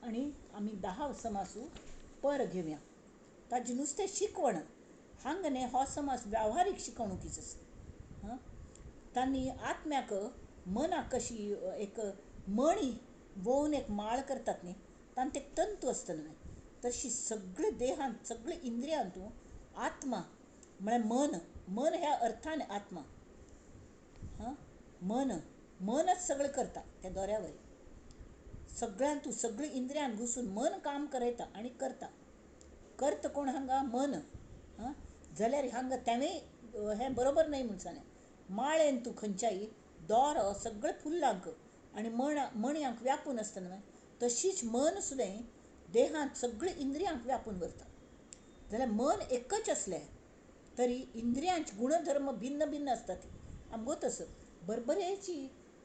आनी आमी 10 समासू पर घेवया. ताजें नुस्तें शिकवण हांगा न्ही, हो समास वेव्हारीक शिकवणुकीचो आसा. हां, तांणी आत्म्याक मनाक कशी एक मणी वोवन एक माळ करतात न्ही, तांकां एक तंतू आसता न्हय, तशी सगळे देहांत सगळे इंद्रियांतू आत्मा म्हळ्यार मन. मन ह्या अर्थान आत्मा. हां, मन मनच सगळें करता त्या दोऱ्यावरी. सगळ्यांतू सगळीं इंद्रियां घुसून मन काम करयता आनी करता. करता कोण हांगा? मन. हां, जाल्यार हांगा तेंवें हें बरोबर न्हय म्हूण सांगलें. माळेन तूं खंयच्याय दोरो सगळे फुल्लांक आनी मणयांक व्यापून आसता न्हय, तशीच मन सुद्दां देहांत सगळीं इंद्रियांक व्यापून व्हरता. जाल्यार मन एकच आसलें तरी इंद्रियांचे गुणधर्म भिन्न भिन्न आसतात. आमगो तसो बरबरेची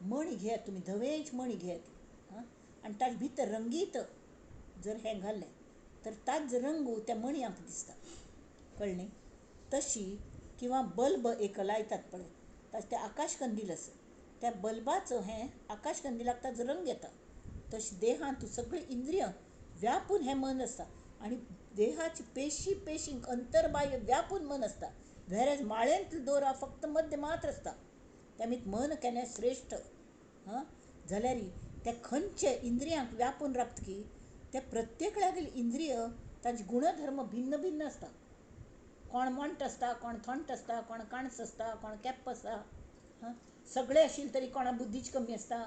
मणी घेयात तुमी, धवेंच मणी घेयात. हां, आनी ताजे भितर रंगीत जर हें घाल्लें तर ताज रंग त्या मणयांक दिसता. कळ्ळें? तशी किंवा बल्ब एक लायतात पळय, ताजें तें आकाशकंदील आसा, त्या बल्बाचो हें आकाशकंदिलाक ताजो रंग येता. तशें देहांत सगळीं इंद्रियां व्यापून हें मन आसता आनी देहाची पेशी पेशींक अंतर्बाह्य व्यापून मन आसता. वेरेज माळेंतलो दोरा फक्त मध्य मात्र आसता. त्यामीत मन केन्ना श्रेश्ठ. हां, जाल्यार त्या खंयचे इंद्रियांक व्यापून राबतकी त्या प्रत्येक इंद्रिय ताजे गुणधर्म भिन्न भिन्न आसता. कोण मोंट आसता, कोण थोंट आसता, कोण काणस आसता, कोण केप्प आसता. हां, सगळे आशिल्ले तरी कोणा बुद्धीच कमी आसता.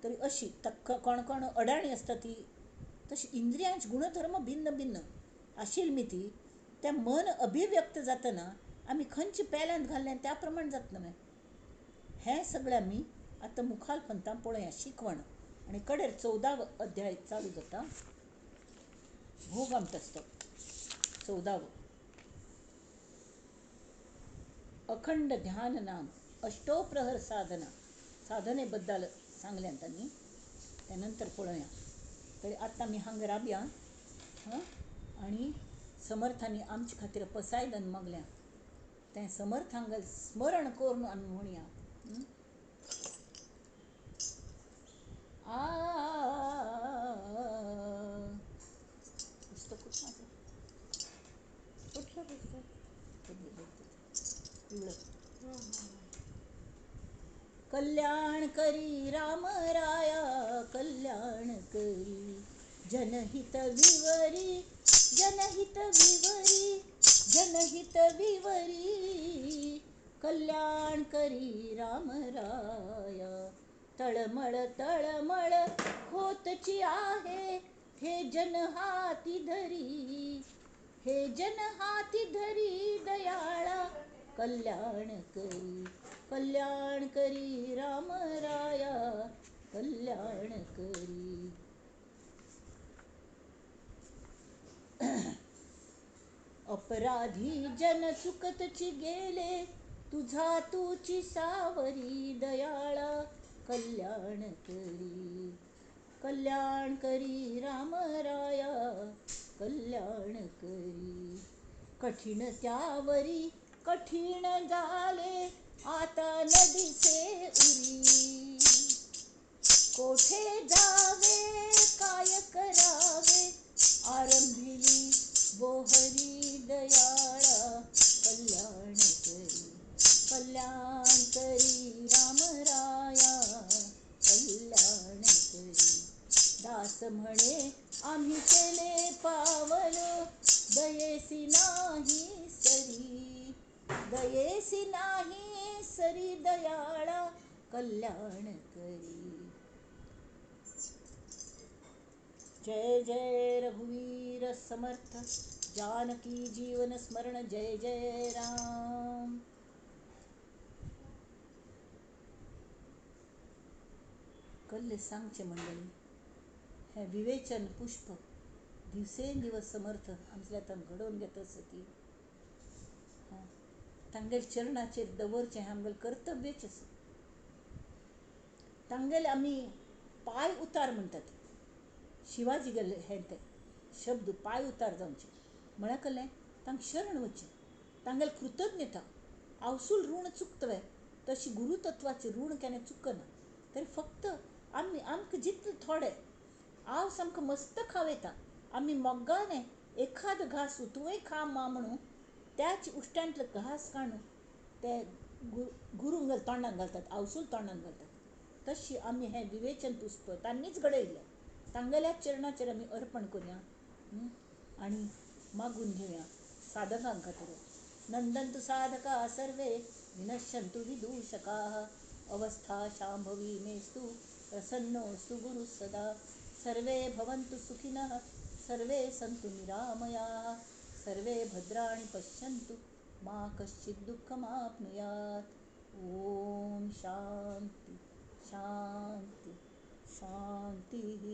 तरी अशी कोण कोण अडाणी आसता ती. तशी इंद्रियांचे गुणधर्म भिन्न भिन्न आशिल्ली मी ती त्या मन अभिव्यक्त जातना आमी खंयच्या पेल्यांत घाल्लें त्या प्रमाण जातना न्हय. हें सगळें आमी आतां मुखार पंथां पळोवया शिकवण. आनी कडेर 14वो अध्याय चालू जाता. भोग आमकां 14वो अखंड ध्यान नाम अष्टोप्रहर साधना, साधने बद्दल सांगलें तांणी. त्या नंतर पळोवया. तरी आतां आमी हांगा राबया. हां, आनी समर्थांनी आमचे खातीर पसायदन मागल्या तें समर्थांक स्मरण करून आमी म्हणया. आ कल्याण करी राम राया कल्याण करी. जनहित विवरी जनहित विवरी जनहित विवरी कल्याण करी राम राया. तळमळ तळमळ होतची आहे हे जन हाती धरी, हे जन हाती धरी दयाळा कल्याण करी, कल्याण करी राम राया कल्याण करी. अपराधी जन चुकतची गेले तुझा तुची सावरी दयाळा कल्याण करी, कल्याण करी राम राया कल्याण करी. कठीण त्यावरी कठीण झाले आता न दिसे उरी, कोठे जावे काय करावे आरंभिली बोहरी दयाळा कल्याण करी, कल्याण करी राम राया कल्याण करी. दास म्हणे आम्ही केले पावल दयेसी नाही सरी, दयेसी नाही सरी दयाळा कल्याण करी. जय जय रघुवीर समर्थ, जानकी जीवन स्मरण जय जय राम. कल्ले सांगचे मंडळी, हे विवेचन पुष्प दिवसेंदिवस समर्थ आमच्या घडोवन घेत आसती. तांगेले चरणाचेर दवरचें हें आमगेलें कर्तव्यच आसा. तांगेले आमी पांय उतार म्हणटात, शिवाजी गेल्ले हे ते शब्द पांय उतार जावचे म्हळ्यार कसलें, तांकां शरण वचचें, तांगेले कृतज्ञता. आवसूल ऋण चुकतवे तशी गुरुतत्वाचें ऋण केन्ना चुकना. तरी फक्त आमी आमकां जितले थोडे आवस आमकां मस्त खावयता, आमी मोगाने एखादो घास तुवें खा मा म्हणून त्याच उश्ट्यांतलो घास काडून ते गुरूंक तोंडाक घालतात, आवसूल तोंडाक घालतात. तशी आमी हें विवेचन पुष्प तांणीच घडयलें, तांगेल्या चरणाचेर आमी अर्पण करुया आनी मागून घेवया साधकां खातीर. नंदंतु साधका सर्वे विनश्यंतु विदूषकाः अवस्था शांभवी मेस्तु प्रसन्नोऽस्तु गुरुः सदा. सर्वे भवन्तु सुखिनः सर्वे सन्तु निरामयाः सर्वे भद्राणि पश्यन्तु मा कश्चित् दुःखमाप्नुयात्. ॐ शान्ति शान्ति शान्तिः.